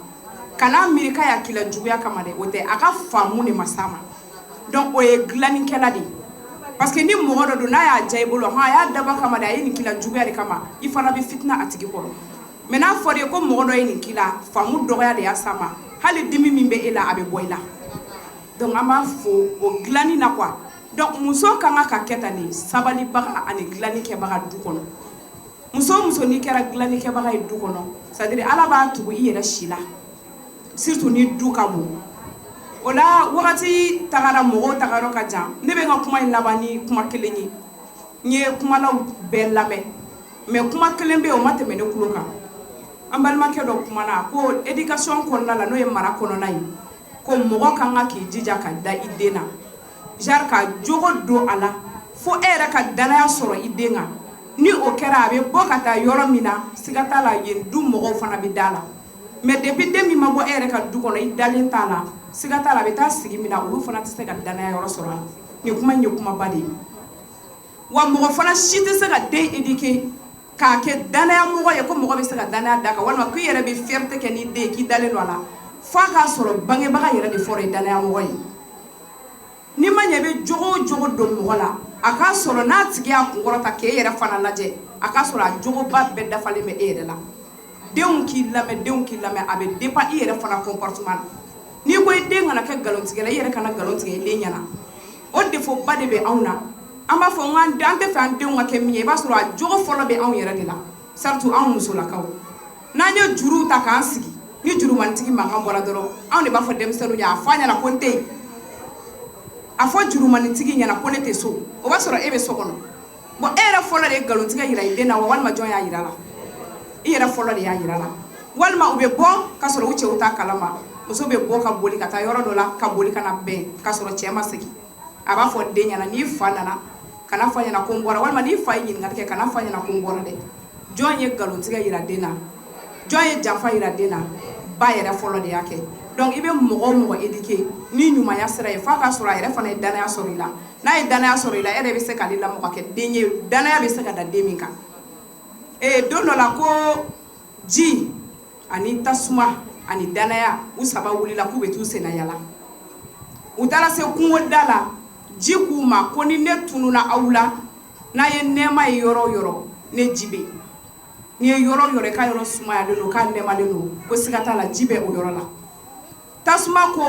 Kan'a miiri k'a y'a k'i la juguya kama dɛ, o tɛ, a ka faamu de ma s'a ma. Donc o ye dilannikɛla de ye, parce que ni mɔgɔ dɔ don n'a y'a diya i bolo, hɔn, a y'a dabɔ a kama de, a ye nin k'i la juguya de kama, i fana bɛ fitina a tigi kɔrɔ. Mais n'a fɔra i ye ko mɔgɔ dɔ ye nin k'i la, faamu dɔgɔya de y'a s'a ma, hali dimi min bɛ e la, a bɛ bɔ i la. Donc an b'a fo o dilanni na quoi. Donc muso ka kan ka kɛ tan de, sabalibaga ani dilanni kɛbaga du kɔnɔ. Muso o muso, n'i kɛra dilanni kɛbaga ye du kɔnɔ, c'est à dire Ala b'a tugu i yɛrɛ si la, surtout ni du ka bon. O la wagati tagara, mɔgɔw tagayɔrɔ ka jan. Ne bɛ n ka kuma in laban ni kuma kelen ye. N ye kumalaw bɛɛ lamɛn, mais kuma kelen bɛ yen, o ma tɛmɛ ne tulo kan. An balimakɛ dɔ kumana ko éducation kɔnɔna la, n'o ye mara kɔnɔna ye, ko mɔgɔ kan ka k'i jija ka da i den na, genre ka jogo don a la fo e yɛrɛ ka danaya sɔrɔ i den kan. Ni o kɛra, a bɛ bɔ ka taa yɔrɔ min na, siga t'a la, yen du mɔgɔw fana bɛ da la. Mais depuis den min ma bɔ e yɛrɛ ka du kɔnɔ, i dalen t'a la, siga t'a la, a bɛ taa sigi min na, olu fana tɛ se ka danaya yɔrɔ sɔrɔ a la. Nin kuma in ye kumaba de ye wa. Mɔgɔ fana si tɛ se ka den éduquer k'a kɛ danaya mɔgɔ ye, ko mɔgɔ bɛ se ka danaya d'a kan, walima k'i yɛrɛ bɛ fierté kɛ n'i den ye k'i dalen don a la, f'a k'a sɔrɔ bangebaga yɛrɛ de fɔlɔ ye danaya mɔgɔ ye. N'i ma ɲɛ, i bɛ jogo o jogo don mɔgɔ la, a k'a sɔrɔ n'a tigi y'a kunkɔrɔta k'e yɛrɛ fana lajɛ, a k'a sɔrɔ a jogoba bɛɛ dafalen bɛ e yɛrɛ la. Denw k'i lamɛn, denw k'i lamɛn, a bɛ dépend i yɛrɛ fana comportement na. N'i ko i den kana kɛ nkalontigɛla, i yɛrɛ kana nkalon tigɛ i den ɲɛna. O défaut ba de bɛ anw na. An b'a fɔ an tɛ fɛ an denw ka kɛ min ye, i b'a sɔrɔ a jogo fɔlɔ bɛ anw yɛrɛ de la, surtout anw musolakaw. N'an ye juruw ta k'an sigi, ni jurumanitigi mankan bɔra dɔrɔn, anw de b'a fɔ denmisɛnninw ye: "A fɔ a ɲɛna ko n tɛ yen, a fɔ jurumanitigi ɲɛna ko ne tɛ so." O b'a sɔrɔ e bɛ so kɔnɔ. Bon, e yɛrɛ fɔlɔ de ye nkalontigɛ yira i den na wa, walima jɔn y'a yira la? I yɛrɛ fɔlɔ de y'a yira la. Walima u bɛ bɔ ka sɔrɔ u cɛw t'a kalama. Muso bɛ bɔ ka boli ka taa yɔrɔ dɔ la, ka boli ka na bɛn ka sɔrɔ cɛ ma segin. A b'a fɔ den ɲɛna: "N'i fa nana, kana fɔ a ɲɛna ko n bɔra, walima n'i fa ye ɲininkali kɛ, kana fɔ a ɲɛna ko n bɔra dɛ." Jɔn ye nkalontigɛ yira den na? Jɔn ye janfa yira den na? Ba yɛrɛ fɔlɔ de y'a kɛ. Donc i bɛ mɔgɔ o mɔgɔ éduquer ni ɲumanya sira ye, f'a k'a sɔrɔ a yɛrɛ fana ye danaya sɔrɔ i la. N'a ye danaya sɔrɔ i la, e yɛrɛ bɛ se k'ale lamɔ ka kɛ den ye, danaya bɛ se ka da den min kan. Ee, don dɔ la, ko ji ani tasuma ani danaya, u saba wulila k'u bɛ t'u senna yala. U taara se kungo da la. Ji k'u ma ko: "Ni ne tununa aw la, N'a ye nɛɛma ye yɔrɔ o yɔrɔ, ne ji bɛ yen. N'i ye yɔrɔ o yɔrɔ i ka yɔrɔ sumayalen don, k'a nɛɛmalen don, ko siga t'a la, ji bɛ o yɔrɔ la. Tasuma ko,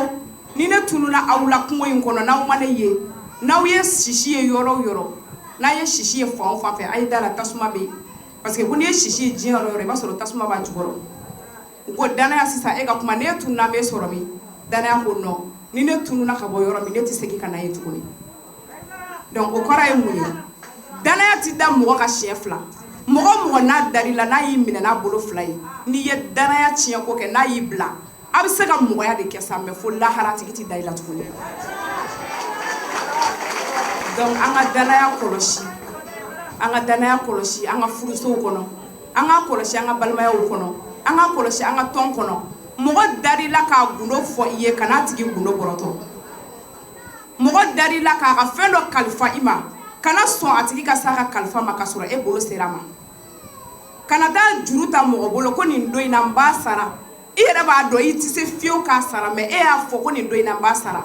ni ne tununa aw la kungo in kɔnɔ, n'aw ma ne ye, n'aw ye sisi ye yɔrɔ o yɔrɔ, n'a ye sisi ye fan o fan fɛ, a ye da la, tasuma bɛ yen. Parce que ko n'i ye sisi ye diɲɛ yɔrɔ o yɔrɔ, i b'a sɔrɔ tasuma b'a jukɔrɔ. U ko danaya sisan e ka kuma, n'e tununa an b'e sɔrɔ min? Danaya ko non, ni ne tununa ka bɔ yɔrɔ min, ne tɛ segin ka na yen tuguni. Donc o kɔrɔ ye mun ye? Danaya tɛ da mɔgɔ kan siɲɛ fila. Mɔgɔ o mɔgɔ n'a dar'i la, n'a y'i minɛ n'a bolo fila ye, n'i ye danaya tiɲɛ ko kɛ, n'a y'i bila, a bɛ se ka mɔgɔya de kɛ sa, mais fo lahara tigi tɛ da i la tuguni. Donc an ka danaya kɔlɔsi, an ka danaya kɔlɔsi an ka furusow kɔnɔ, an ka kɔlɔsi an ka balimayaw kɔnɔ, an ka kɔlɔsi an ka tɔn kɔnɔ. Mɔgɔ dar'i la k'a gundo fɔ i ye, kan'a tigi gundo bɔrɔtɔ. Mɔgɔ dar'i la k'a ka fɛn dɔ kalifa i ma, kana sɔn a tigi ka s'a ka kalifa ma k'a sɔrɔ e bolo sera a ma. Kana taa juru ta mɔgɔ bolo ko nin don in na n b'a sara. I yɛrɛ b'a dɔn i tɛ se fiyewu k'a sara, mais e y'a fɔ ko nin don in na n b'a sara.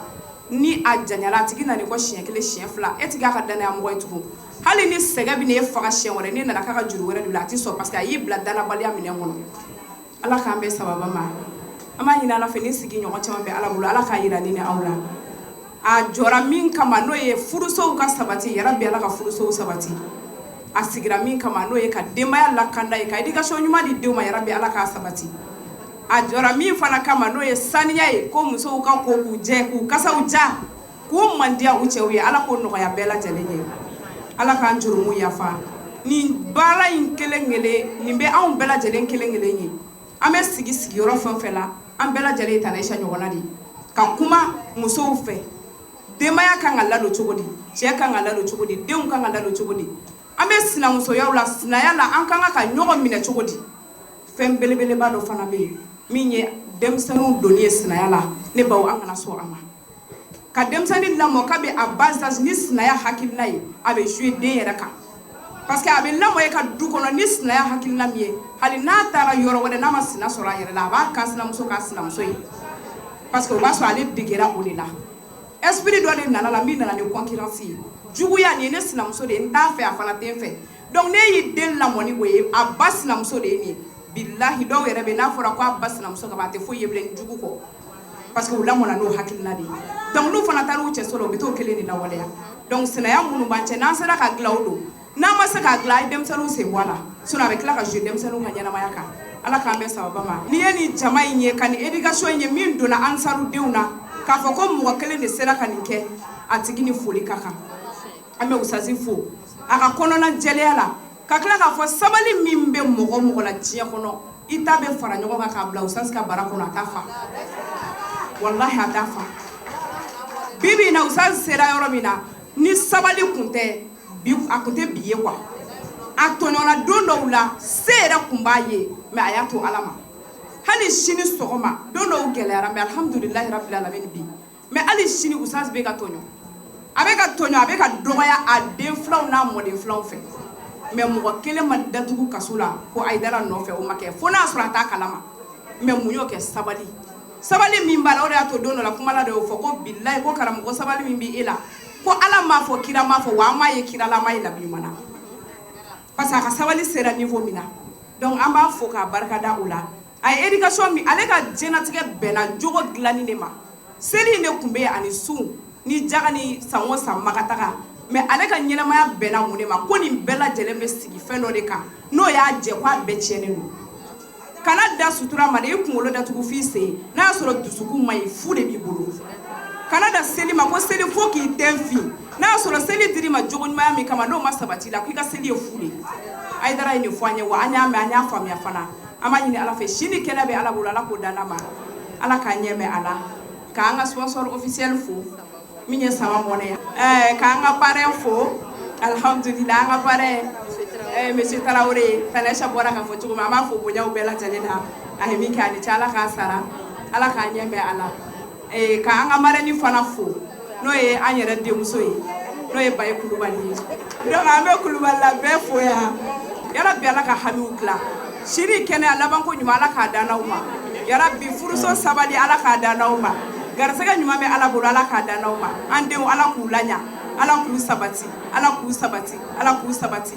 Ni a janyara, a tigi nana i kɔ siɲɛ kelen, siɲɛ fila, e tɛ k'a ka danaya mɔgɔ ye tugun. Hali ni sɛgɛn bɛ n'e faga siɲɛ wɛrɛ, n'i nana k'a ka juru wɛrɛ don i la, a tɛ sɔn parce que a y'i bila danabaliya minɛn kɔnɔ. Ala k'an bɛn sababa ma. An b'a ɲini Ala fɛ, ni sigi ɲɔgɔn caman bɛ Ala bolo, Ala k'a yira ne ni aw la. A jɔra min kama, n'o ye furusow ka sabati, yarabi Ala ka furusow sabati. A sigira min kama, n'o ye ka denbaya lakanda ye, ka éducation ɲuman di denw ma, yarabi Ala k'a sabati. A jɔra min fana kama, n'o ye saniya ye, ko musow ka ko k'u jɛ, k'u kasaw ja, k'u mandiya u cɛw ye, Ala k'o nɔgɔya bɛɛ lajɛlen ye. Ala k'an jurumu yafa. Nin baara in kelen kelen nin bɛ anw bɛɛ lajɛlen kelen kelen ye. An bɛ sigi sigiyɔrɔ fɛn fɛn la, an bɛɛ lajɛlen ye Tante Ayisa ɲɔgɔnna de ye, ka kuma musow fɛ. Denbaya kan ka ladon cogo di, cɛ kan ka ladon cogo di, denw kan ka ladon cogo di, an bɛ sinamusoyaw la, sinaya la, an kan ka ɲɔgɔn minɛ cogo di. Fɛn belebeleba dɔ fana bɛ yen min ye denmisɛnninw donni ye sinaya la. Ne baw, an kana sɔn a ma ka denmisɛnnin lamɔ kabi a bas âge ni sinaya hakilina ye. A bɛ jouer den yɛrɛ kan parce que a bɛ lamɔ e ka du kɔnɔ ni sinaya hakilina min ye, hali n'a taara yɔrɔ wɛrɛ, n'a ma sina sɔrɔ a yɛrɛ la, a b'a kan sinamuso k'a sinamuso ye parce que o b'a sɔrɔ ale degera o de la. Esprit dɔ de nana la min nana ni concurrence ye, juguya. Nin ye ne sinamuso de ye, n t'a fɛ, a fana tɛ n fɛ. Donc ne y'i den lamɔ ni o ye, a ba sinamuso de ye nin ye. Bilahi, dɔw yɛrɛ bɛ, n'a fɔra ko a ba sinamuso ka ban, a tɛ foyi ye bilen jugu kɔ parce que u lamɔna n'o hakilina de ye. Donc n'u fana taara u cɛso la, u bɛ t'o kelen de lawaleya. Donc sinaya minnu b'an cɛ, n'an sera ka dilan, o don. N'an ma se k'a dilan, a ye denmisɛnninw sen bɔ a la, sinon a bɛ tila ka jouer denmisɛnninw ka ɲɛnamaya kan. Ala k'an bɛn sababa ma. N'i ye nin jama in ye, ka nin éducation in ye min donna ansaru denw na, k'a fɔ ko mɔgɔ kelen de sera ka nin kɛ, a tigi ni foli ka kan. An bɛ usazi fo a ka kɔnɔna jɛlenya la, ka tila k'a fɔ sabali min bɛ mɔgɔ mɔgɔ la diɲɛ kɔnɔ, i ta bɛ fara ɲɔgɔn kan k'a bila usazi ka bara kɔnɔ, a t'a fa. Walahi, a t'a fa. Bi bi in na, usazi sera yɔrɔ min na, ni sabali kun tɛ bi, a kun tɛ bi ye quoi. A tɔɲɔna don dɔw la, se yɛrɛ kun b'a ye, mais a y'a to Ala ma. Hali sini sɔgɔma, don dɔw gɛlɛyara, mais alhamdulilahi rabbil alamin bi. Mais hali sini, usazi bɛ ka tɔɲɔ, a bɛ ka tɔɲɔ, a bɛ ka dɔgɔya a den filaw n'a mɔden filaw fɛ, mais mɔgɔ kelen ma datugu kaso la ko Ayidara nɔfɛ. O ma kɛ fo n'a sɔrɔ a t'a kalama. Mais mun y'o kɛ? Sabali. Sabali min b'a la, o de y'a to don dɔ la, kumala dɔ y'o fɔ ko bilayi, ko karamɔgɔ, sabali min bɛ e la, ko Ala m'a fɔ, kira m'a fɔ, wa an m'a ye kira la, an m'a ye nabi ɲuman na, parce que a ka sabali sera niveau min na. Donc an b'a fo k'a barikada o la. A ye éducation min, ale ka diɲɛnatigɛ bɛnna jogo dilanni de ma. Seli in de tun bɛ yen, ani sun ni jaga ni san o san makataga. Mais ale ka ɲɛnamaya bɛnna mun de ma? Ko nin bɛɛ lajɛlen bɛ sigi fɛn dɔ de kan, n'o y'a jɛ ko a bɛɛ tiɲɛnen don. Kana da sutura ma de, i kunkolo datugu f'i sen, n'a y'a sɔrɔ dusukun ma ɲi, fu de b'i bolo. Kana da seli ma ko seli fo k'i den fin, n'a y'a sɔrɔ seli dir'i ma jogo ɲumanya min kama, n'o ma sabati la, k'i ka seli ye fu de ye. Ayidara ye nin fɔ an ye, wa an y'a mɛn, an y'a faamuya fana. An b'a ɲini Ala fɛ, si ni kɛnɛ bɛ Ala bolo, Ala k'o d'an ma, Ala k'an ɲɛ mɛn a la. K'an ka sponsor officiel fo min ye Sama Mɔnɛ ye, k'an ka parrain fo, alhamdulillah, an ka parrain monsieur Tarawele. Tante Ayisa bɔra k'a fɔ cogo min, an b'a fo bonyaw bɛɛ lajɛlen na. A ye min kɛ, a ni ce, Ala k'a sara, Ala k'an ɲɛ mɛn a la. K'an ka marraine fana fo, n'o ye an yɛrɛ denmuso ye, n'o ye Baye Kulubali ye. Donc an bɛ Kulubali la bɛɛ fo yan. Yarabi, Ala ka hamiw dilan, si ni kɛnɛya, labanko ɲuman, Ala k'a d'an n'aw ma. Yarabi, furuso sabali, Ala k'a d'an n'aw ma. Garisɛgɛ ɲuman bɛ Ala bolo, Ala k'a d'an n'aw ma. An denw, Ala k'u laɲa. Ala k'u sabati, Ala k'u sabati, Ala k'u sabati.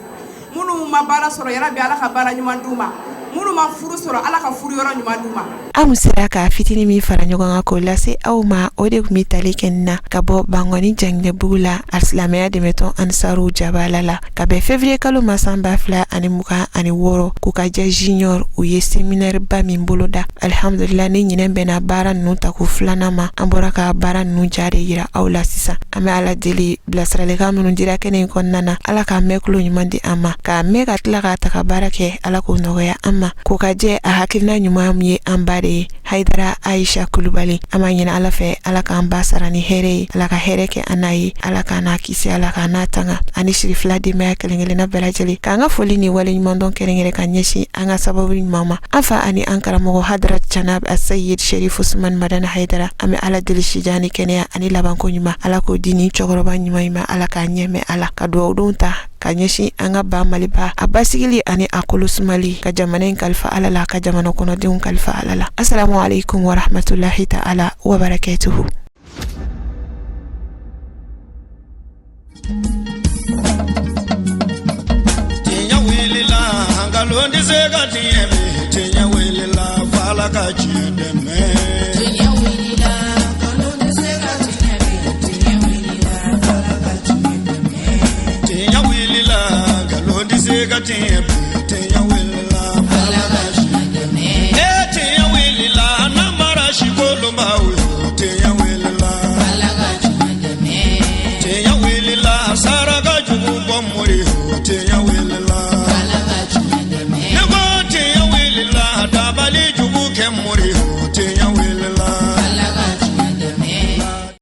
Minnu ma baara sɔrɔ, yarabi Ala ka baara ɲuman d'u ma. Minnu ma furu sɔrɔ, Ala ka furu yɔrɔ ɲuman d'u ma.
An sera ka fitinin min fara ɲɔgɔn kan k'o lase aw ma, o de tun bɛ tali kɛ nin na ka bɔ Bankɔni Janginɛbugu la, alisilamɛya dɛmɛtɔn Ansaru jabala la, ka bɛn février kalo ma san 2026. K'u ka jɛ junior, u ye séminaire ba min boloda, alihamudulila, ni ɲinɛ bɛnna baara ninnu ta ko filanan ma. An bɔra ka baara ninnu ja de yira aw la sisan. An bɛ Ala deli, bilasiralikan minnu dira kɛnɛ in kɔnɔna na, Ala k'a mɛn tulo ɲuman di an ma, k'a mɛn ka tila k'a ta ka baara kɛ, Ala k'o nɔgɔya an ma. K'o ka jɛ a hakilina ɲuman min ye an ba de ye, Hayidara Ayisa Kulubali, an b'a ɲini Ala fɛ, Ala k'an ba sara ni hɛrɛ ye, Ala ka hɛrɛ kɛ an n'a ye, Ala k'an n'a kisi, Ala k'an n'a tanga, ani sirifila denbaya kelen kelenna bɛɛ lajɛlen. K'an ka foli ni waleɲumandɔn kɛrɛnkɛrɛn ka ɲɛsin an ka sababu ɲuman ma, an fa ani an karamɔgɔ Hadara Janab Asayid Sherif Usman Madani Hayidara. An bɛ Ala deli, sijan ni kɛnɛya ani labanko ɲuman, Ala k'o di ni cɛkɔrɔba ɲuman in ma, Ala k'a ɲɛmɛ. Ala ka dugawudon ta ka ɲɛsin an ka ba Maliba a basigili ani a kolo sumali, ka jamana in kalifa Ala la, ka jamana kɔnɔdenw kalifa Ala la. Asalamu alaikum warahmatullahi ta'ala wabarakatuhu.
Tiɲɛ wulila, nkalon tɛ se ka tiɲɛ bi. Tiɲɛ wulila, f'Ala ka tiɲɛ dɛmɛ.
Tiɲɛ wulila, nkalon tɛ se ka tiɲɛ bi. Tiɲɛ wulila, f'Ala ka tiɲɛ dɛmɛ.
Tiɲɛ wulila, nkalon tɛ se ka tiɲɛ bi. Tiɲɛ wulila, f'Ala ka tiɲɛ dɛmɛ. Ee, tiɲɛ wulila, namara si kolonbaw yo. Tiɲɛ wulila,
F'Ala ka tiɲɛ dɛmɛ.
Tiɲɛ wulila, sara.